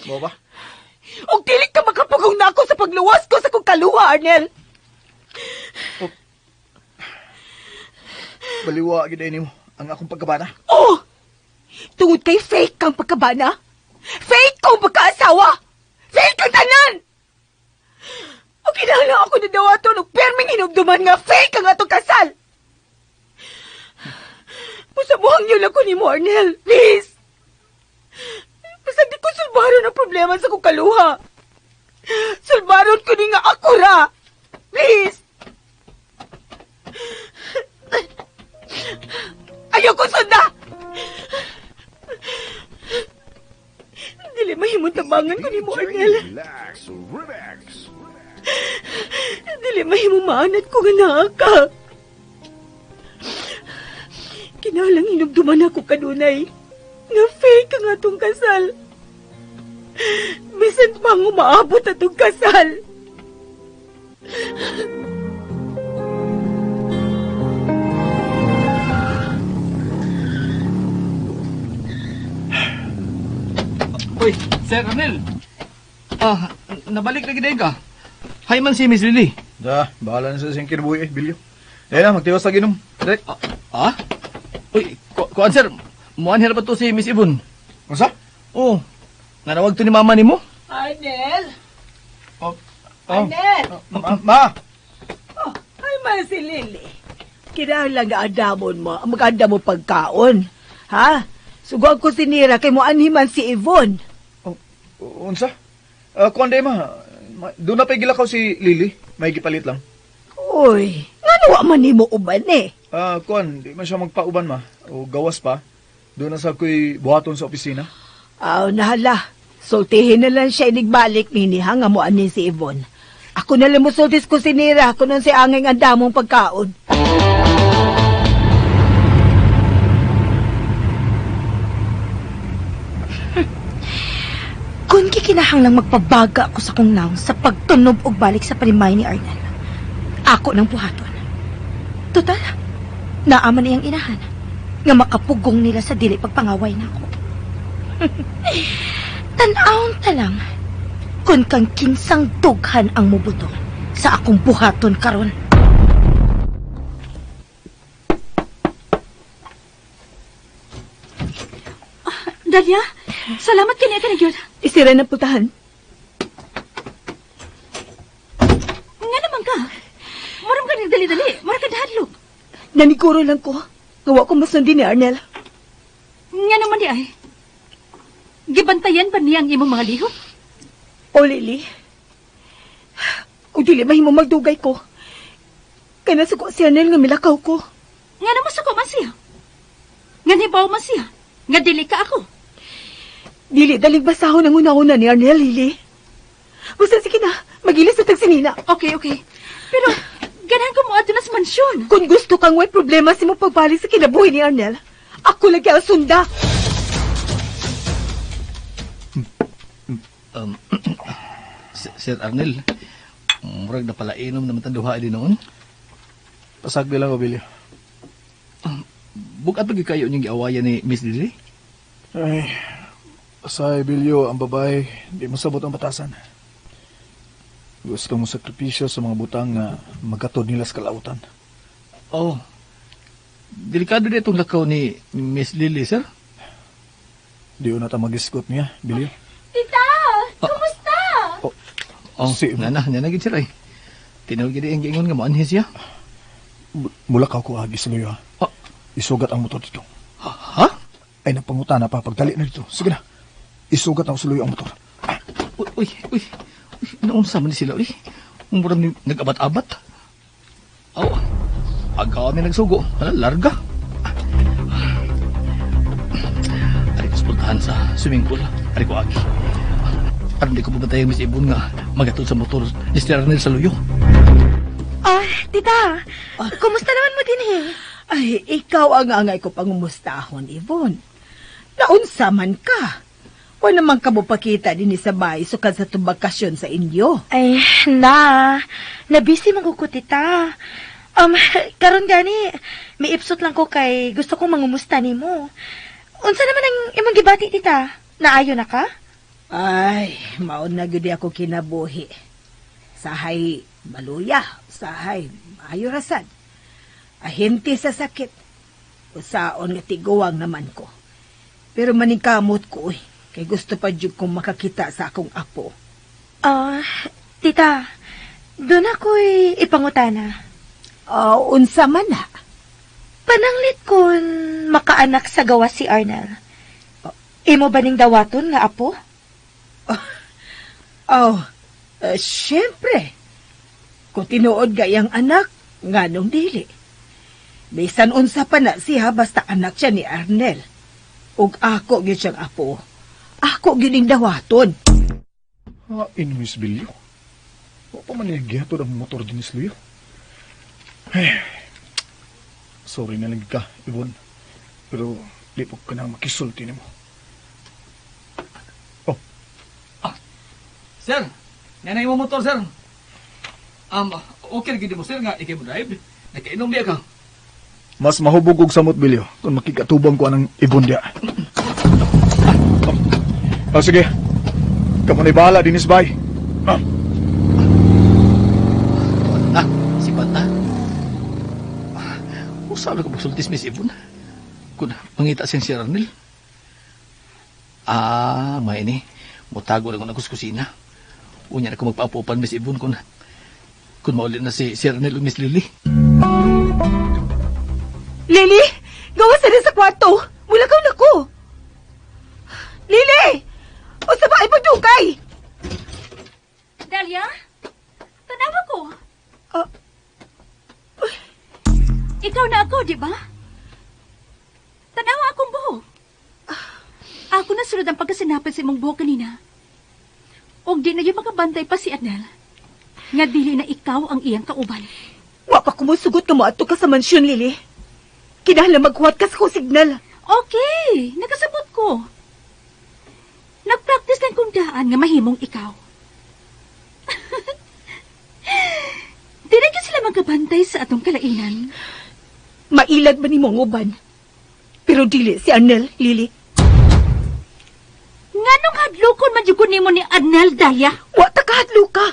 Mo ba? Og dili ka makapugong na ako sa pagluwas ko sa akong kaluha, Arnel. Oh. Baliwa gid nimo ang akong pagkabana. Oh! Tungod kay fake kang pagkabana. Fake kong pagkaasawa. Fake kang tanan! O kinahanglan ako na dawaton og perming hinumduman nga fake ang atong kasal. Pasabuhang niyo lang ko ni mo, Arnel. Please. Basta di ko sulbaron ang problema sa kong kaluha. Sulbaron ko ni nga ako ra. Please. Ayaw ko sunda! Dili mahimong tabangan ko ni mo, Arnel. Relax, relax. Dili mahimong maanad ko nga naa ka. Kinalang hinugduman ako kanunay. Nga fake ang atong kasal. Bisan pa ang umaabot atong kasal. Uy, Sir Arnel. Ah, nabalik na gid ka. Hi man si Miss Lily. Da, bahala na sa siyang kinabuhi eh, Bilyo. Eh na, magtiwas sa ginom. Dek. Ah? Uy, kuan sir, muan hirap to si Miss Yvonne. Unsa? Oh, nanawag to ni mama nimo? Arnel! Oh, Arnel! Ma! Oh, ay man si Lily. Kinahanglan nga andamon mo, maganda mo pagkaon. Ha? Suguan ko si Nira kay mo anhiman si Yvonne. Oh, unsa? Kuan day ma. Doon na pa'y gilakaw si Lily. May gipalit lang. Uy, ngano wa man nimo uban eh? Kuan, di man siya magpauban ma. O gawas pa. Doon na sa ko'y buhaton sa opisina. Aw, nahala. Sultihin na lang siya inigbalik nini ha nga mo anin si Yvonne. Ako na lang musultis ko si Nira kung si angeng ang damong pagkaon. Kung kikinahanglang magpabaga ako sa kong naong sa pagtunob og balik sa palimay ni Arnel, ako ng buhaton. Total, naaman niyang inahan nga makapugong nila sa dili pagpangaway nako. Tan-awon ta lang kung kang kinsang dughan ang mubuto sa akong buhaton karon. Dalia, salamat kini ka nagyod. Isira na putahan. Nga naman ka. Murang ka nagdali-dali. Mura ka dahadlok. Naniguro lang ko. Gawa ko masundin ni Arnel. Nga naman di ay. Gibantayan ba niya ang imong mga lihok? O, Lily. O, dili mahimo magdugay ko. Kaya nasuko si Arnel nga milakaw ko. Nga naman suko man siya. Nga nibaw man siya. Nga dili ka ako. Dili, daling basahon ang una-una ni Arnel, Lily. Basta sige na, magilis na tagsinina. Okay, okay. Pero, ganahan ko mo adto na sa mansyon. Kung gusto kang way problema sa imong pagbalik sa kinabuhi ni Arnel, ako lagi ang sunda. Sir Arnel, murag na pala inom naman tang duha din noon. Pasagdi lang ko, Billy. Bugat pa gyud kayo niyong giawayan ni Miss Lily? Ay, sa Bilyo, ang babae, di masabot ang batasan. Gusto mo sakripisyo sa mga butang nga magatod nila sa kalautan. Oh. Delikado di itong lakaw ni Miss Lily, sir. Di na ta magisgot niya, Bilyo. Tita! Kumusta? Oh, si, nga na, nga na gid sir ay. Tinawag gid ang giingon nga moanhi siya. Mulakaw ko agi sa luyo, ha? Oh. Isugat ang motor dito. Ha? Ay, napangutana pa. Pagdali na dito. Sige na. Isugat ang sa luyo ang motor. Uy, uy, uy. Uy, naunsa man ni sila, uy. Murag ni nag-abat-abat. Aw, agaw ni nagsugo. Hala, larga. Ari ko puntahan sa swimming pool. Ari ko agi. Aron di ko mabantayan Miss Ibon nga magatod sa motor ni Sir Arnel sa luyo. Ah, tita, kumusta naman mo din eh? Ay, ikaw ang angay ko pangumustahon, Yvonne. Naunsa man ka. Wa naman ka mo pakita din sa bahay sukad sa tong bakasyon sa inyo. Ay, na. Nabisi man ko, tita. Karon gani, may ipsot lang ko kay gusto kong mangumusta nimo. Unsa naman ang imong gibati, tita? Naayo na ka? Ay, maon na gyud ako kinabuhi. Sahay maluya, sahay maayo rasad. Ahente sa sakit. Usaon nga tiguang naman ko. Pero maningkamot ko, uy, kay gusto pa jud kong makakita sa akong apo. Ah, tita, doon ako'y ipangutana. Unsa man na? Pananglit kon makaanak sa gawas si Arnel. Imo ba ning dawaton nga apo? Oh, syempre. Kung tinuod gayang anak, nganong dili. Bisan unsa pa na siya basta anak siya ni Arnel. Ug ako gyud siyang apo. Ako gyud ning dawaton. Ah, in Miss Bilyo. Wa pa man niya gihatod ang motor din ni Luyo. Ay, sorry na lang ka, Yvonne. Pero di po ka na makisulti nimo. Oh. Ah, sir, nanay mo motor, sir. Okay gid mo, sir, nga ikay mo drive. Nakainom diya ka. Mas mahubog og samot, Bilyo, kung makikatubang ko anang Yvonne diya. Oh, sige. Kamu na'y bahala, Dinis Bay. Ah. Na, si Bata. Usa na ka magsultis, Miss Yvonne. Kung mangita siyang si Arnel. Ah, may ni. Mutago lang ako sa kusina. Unya na ko magpaapupan, Miss Yvonne, kung mauli na si Arnel o Miss Lily. Lily! Gawas na sa kwarto! Mulakaw na ko! Lily! O sa bahay pagdugay! Delia? Tanawa ko. Ikaw na ako, di ba? Tanawa akong buhok. Ako na sunod ang pagkasinapin sa imong buhok kanina. Og di na yung makabantay pa si Arnel. Nga dili na ikaw ang iyang kauban. Wa pa kumusugot nga moadto ka sa mansyon, Lily. Kinahanglan maghuwat ka sa kong signal. Okay, nakasabot ko. Nagpractice lang kong daan nga mahimong ikaw. Di na gyud sila magkabantay sa atong kalainan. Mailag ba ni mong uban? Pero dili si Arnel, Lily. Nganong hadlokon man jud ko nimo ni Arnel, Daya? Wa ta kahadlok ka.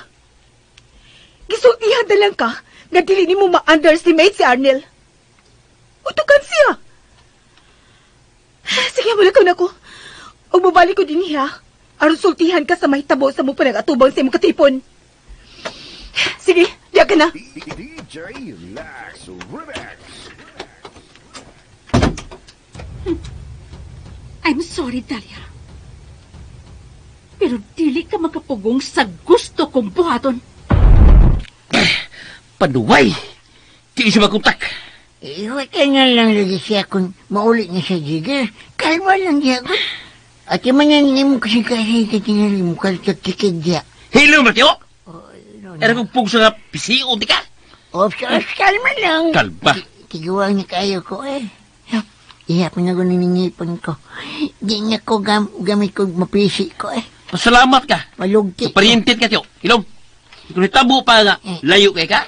Gisultihan na lang ka nga dili nimo ma-underestimate si Arnel. Utukan siya. Sige, wala na ko. Og mobalik ko din niya. Aron sultihan ka sa mahitabo sa mo panag-atubang sa imong katipon. Sige, diya ka na. DJ Lax Remix. I'm sorry, Dahlia. Pero dili ka makapugong sa gusto kong buhaton. Paduway! Di siya makontak. Iwat ka na lang lagi siya kung mauli niya sa jigger. Kalma lang siya. At yung mga hindi mo kasi kasi katingali mo kalkakikig siya. Hello, Mateo! Era kong pugso nga pisiyon, di ka? Oh, kalma lang. Kalma. Tiguang niya kayo ko eh. Ihap na ko niningipon ko. Di niya ko gamit ko mapisi ko eh. Pasalamat ka. Malugti. Parientit ka, Tio. Ilong. Kung hitabo pa nga, layo kay ka?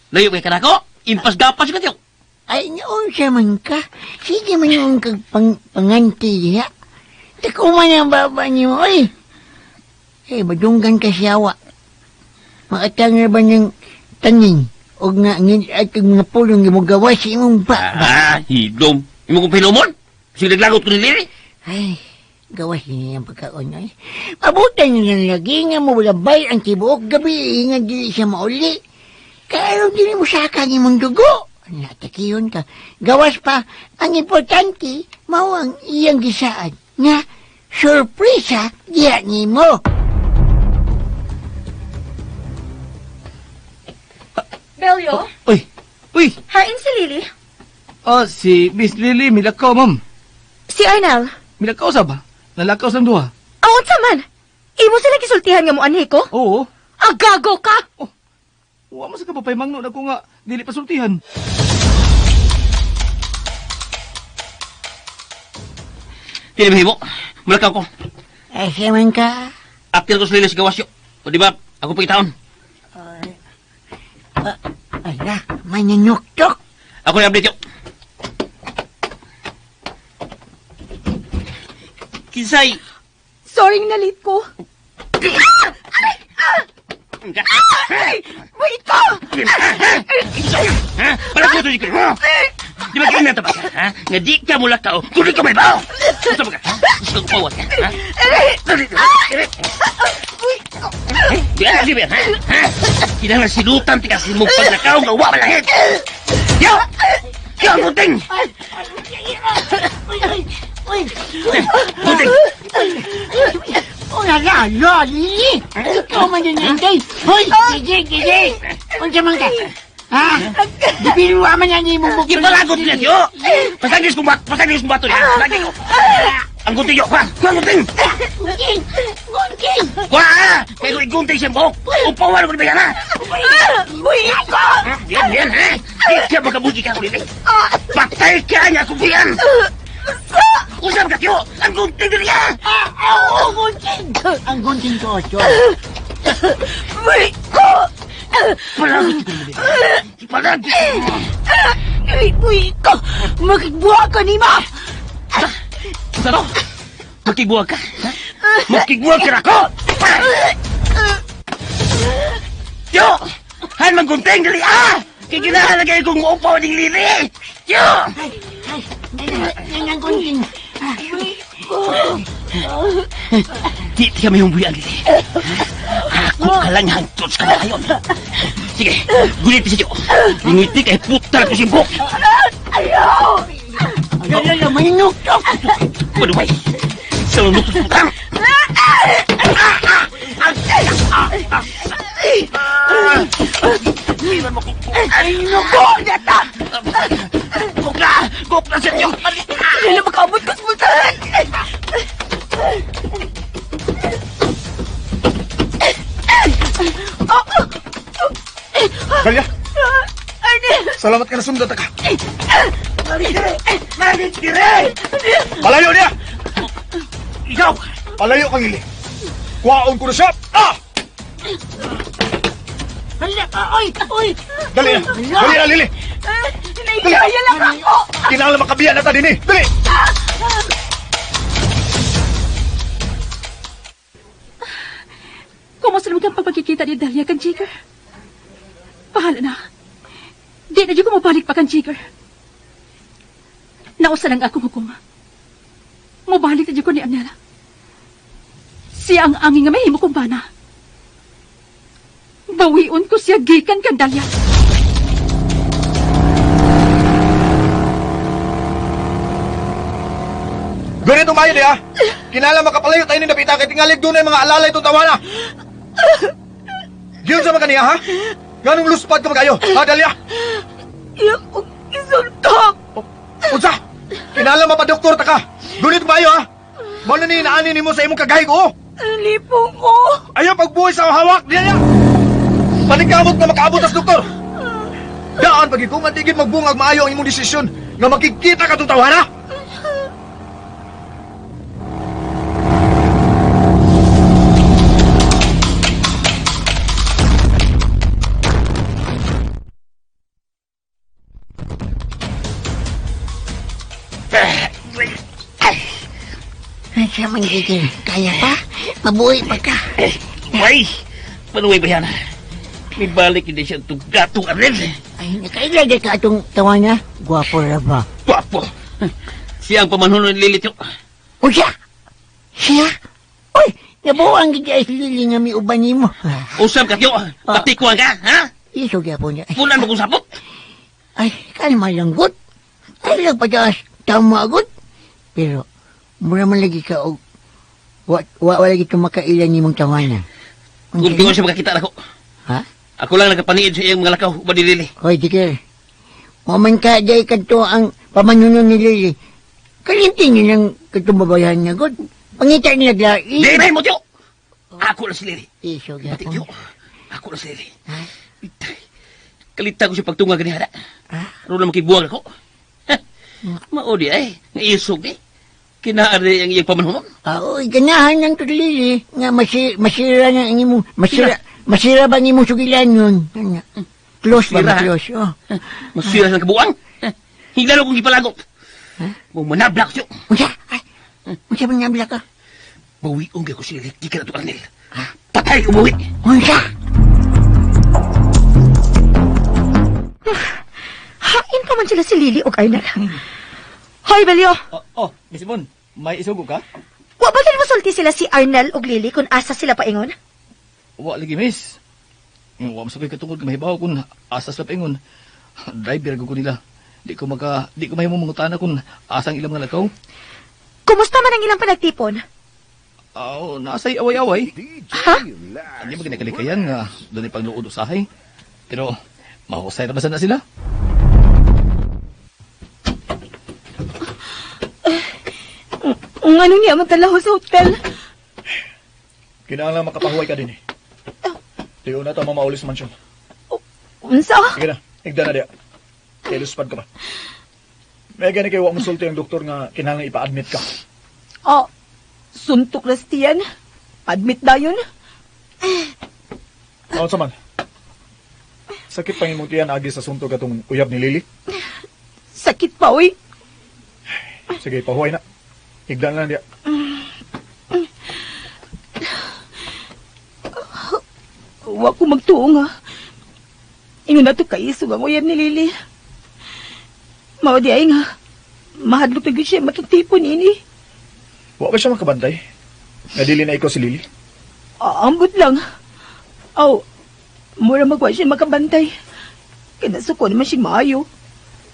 Layo kay ka na ako? Impas-gapas ka, Tio. Ay, noon siya man ka. Sige man yung kag panganti diha. Takuma na ang baba niyo, oy. Eh, madunggan ka siyawa. Makatang na ba niyang taning o nga ngid at mga pulong nga mogawas sa imong ba? Ah, hilom. Imo kong pilumon? Sige naglagot ko ni Lily. Ay, gawas niya ang pagkaon ay. Mabutan niya lang lagi nga mo labay ang tibuok gabi nga dili siya mauli. Kaya dili mo saka ang imong dugo. Natakiyon ka. Gawas pa, ang importante, mao ang iyang gisaad nga surpresa diya nimo. Belyo? Uy! Uy! Hain si Lily? Oh, si Miss Lily, milakaw, ma'am. Si Arnel? Milakaw sa ba? Nalakaw sa duha. Ang unsa man? Imo sila gisultihan nga mo anhi ko? Oo. Agago ka! Oh, wa man sa kapapay mangno na ko nga dili pasultihan. Dili mahimo. Mulakaw ko. Ay, siya man ka. Apil ko sa Lily sa gawasyo. O di ba, ako pagitaon. Ala, mananuktok. Ako na update yo. Kinsay. Sorry nalit ko. Ah! Aray! Ah! Aray! Wait ko! Kinsay. Ha? Pala ko to di ko. Di ba kaya ba? Ha? Nga di ka mulakaw, kundi ka may bao. Gusto ba ka? Gusto ko pawat ka? Ha? Aray! Dali, dali. Di ba, di ba? Ha? Kinahanglan silutan ti kasi mong paglakaw nga wa malahit. Yo! Yo, ang gunting! Ay! Uy! Uy! Gunting! Oh, ala, ala, Lily! Ikaw man yun nanday! Hoy! Gigi, gigi! Unsa man ka? Ha? Gibiluwa man yan imong bukod. Gipalagot niya, yo! Pasagis kong bato, pasagis kong bato niya. Lagi ko. Ang gunting, yo! Kuha! Kuha ang gunting! Gunting! Gunting! Kuha! Kaya kung igunting siya buhok, upawan ko ni Bayana! Uy ko! Yan, yan, ha? Di ka makabugi ka kulit, eh. Patay ka niya kung buyan! Usap ka, yo! Ang gunting niya! Ah, oo, gunting! Ang gunting ko, Ocho. Uy ko! Palagit ko nila. Palagit ko. Ay, uy ko! Magbuha ka ni ma! Sano? Magkigbuwag ka? Ha? Magkigbuwag ka na ako! Yo! Han maggunting dali ah! Kaya ginahan na kayo kong muupaw ng lili! Yo! Ay, yan ang gunting. Di ka may humbuyan, Lili. Ako ka lang hangtod sa kamatayon. Sige, gulit si Yo. Lingiti kay puta na ko simbok. Ayaw! Ala, ala, manuktok! Manuway! Sa lutos putang! Ay, nuko! Yata! Gukla! Gukla sa inyo! Hindi na makaabot ko sa pultahan! Galya, Arnel! salamat ka na sundot ka. Marit dire! Palayo niya! Ikaw! Palayo kang ili. Kuhaon ko na siya! Ah! Hala, oy, oy! Dali na! Dali na, Lili! Naikaya lang ako! Kinahanglan makabiya na ta din eh! Dali! Kumusta naman kang pagpagkikita ni Dahlia kang Jigger? Bahala na. Di na dyan ko mabalik pa kang Jigger. Nausa lang ako hukom. Mabalik na dyan ko ni Anela. Siya ang angin nga mahimo kong bana. Bawion ko siya gikan kang Dahlia. Ganito mayo niya! Kinahanglan makapalayo tayo ni Napita kay tingalig doon ay mga alalay itong tawana! Giyon sa mga kaniya, ha? Ganong luspad ka magayo, ha, Dalia? Iyak kong isultap! Unsa! Kinahanglan mapadoktor ta ka! Ganito mayo, ha? Mao na ni inaani nimo sa imong kagahi ko, oh! Lipong ko! Ayaw pagbuhay sa hawak, diya niya! Paningkamot na makaabot as doktor! Daan pag kung antigid magbungag maayo ang imong desisyon nga makikita ka itong tawana! Ay, siya man, gigil. Kaya pa? Mabuhay pa ka. Way! Manuway ba yan? Mibalik hindi siya itong gatong Arnel. Ay, nakaila di ka atong tawana. Gwapo ra ba? Gwapo. Siya ang pamanhunon ni Lily, tiyo. Unsa? Siya? Uy, nabuang gid ay si Lily nga miuban nimo. Usap ka, tiyo. Patikuan ka, ha? Iso gyapon niya. Punan mo kong sapot. Ay, kalma lang gud. Ay lang pataas, tama gud. Pero, mura man lagi ka og wa, wa, wa lagi ka makailan nimong tawana. Kung tingon siya makakita na ko. Ha? Ako lang nakapaniid sa iyang mga lakaw, uban ni Lily. Hoy, Dikir. Mo man ka day kadto ang pamanunon ni Lily. Kalinti niya ng katumbabayan niya, god. Pangita niya naglain. Di ba mo, tiyo? Ako lang si Lily. Iso Pati, gyapon. tiyo. Ako lang si Lily. Itay. Kalita ko siya pagtunga ganihara. Aron na makibuwag ako. Ha? Mao di ay. Nga isog eh. Kinaari ang iyang pamanhunon. Ah, oy, ganahan ng to Lily nga masira na ang imong masira masira ba ang imong sugilan nun? Ano? Close ba Masira? close? Oh. Masira sa kabuang. Hilalo kong gipalagot. Mo manablak siyo. Unsa? Ay, unsa man nabla ka? Bawiong ko si Lily. Gikan na to, Arnel. Patay ko bawi. Unsa? Hain pa man sila si Lily og Arnel. Hoy, Belyo! Oh, oh, Miss Ibon, may isugo ka? Wa ba gid mosulti sila si Arnel og Lily kung asa sila paingon? Wa lagi, miss. Wa masabay katungod nga mahibaw kung asa sa paingon. Driver ko nila. Di ko mahimo mangutana kung asang ilang mga lakaw. Kumusta man ang ilang panagtipon? Aw, nasa'y away-away. Ha? Hindi ba ginakalikayan nga doon ay pagluod usahay. Pero mahusay na ba sana sila? Ang ano niya magdala sa hotel? Kinahanglan makapahuway ka din eh. Tiyo na ta mamauli sa mansyon. Unsa? Sige na, higda na diya. Kay luspad ka pa. May gani kay wa mo sulti ang doktor nga kinahanglan ipa-admit ka. Oh, suntok na tiyan. Admit dayon. Ano sa man? Sakit pang imong tiyan agi sa suntog atong uyab ni Lily. Sakit pa, oy. Sige, pahuway na. Higda na lang diya. Wa ko magtuo nga. Ingon na to kaisog ang uyab ni Lily. Mao di ay nga. Mahadlok na gyud siya makitipon ini. Wa ba siya makabantay? Nga dili na ikaw si Lily? Ah, ambot lang. Aw, mura magwa siya makabantay. Kinasuko naman siya maayo.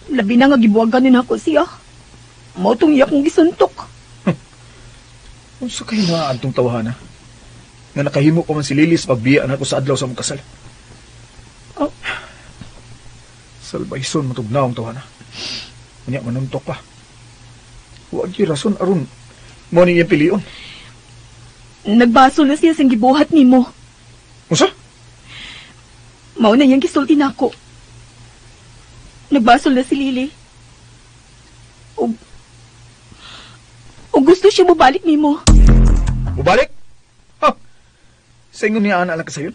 Labi na nga gibuwagan ni nako siya. Mao tong iya kong gisuntok. Unsa kay na antong tawhana? Nga nakahimo pa man si Lily sa pagbiya nako sa adlaw sa among kasal. Oh. Salbayson matugnaw ang tawhana. Unya manuntok pa. Wa gyud rason aron mo ni iyang pilion. Nagbaso na siya sa gibuhat nimo. Unsa? Mao na iyang gisulti nako. Nagbasol na si Lily. Og og gusto siya mobalik nimo. Mubalik? Ha? Sa ingon niya ana lang kasayon?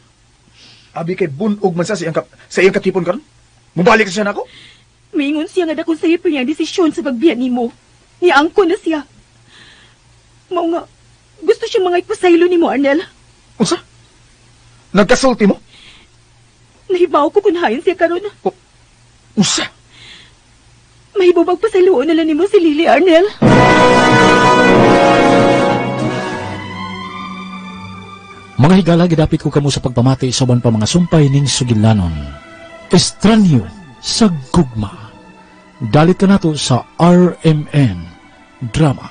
Abi kay bunog man sa iyang sa iyang katipon karon? Mubalik siya nako? Mingon siya nga dako sa iyo ang desisyon sa pagbiya nimo. Niangko na siya. Mao nga gusto siya mga ipasaylo nimo, Arnel. Unsa? Nagkasulti mo? Nahibaw ko kung hain siya karon. Unsa? Mahibog pasayloon na lang nimo si Lily, Arnel. Mga higala, gidapit ko kamo sa pagpamati sa uban pa mga sumpay ning sugilanon. Estranyo sa gugma. Dalit ka nato sa RMN Drama.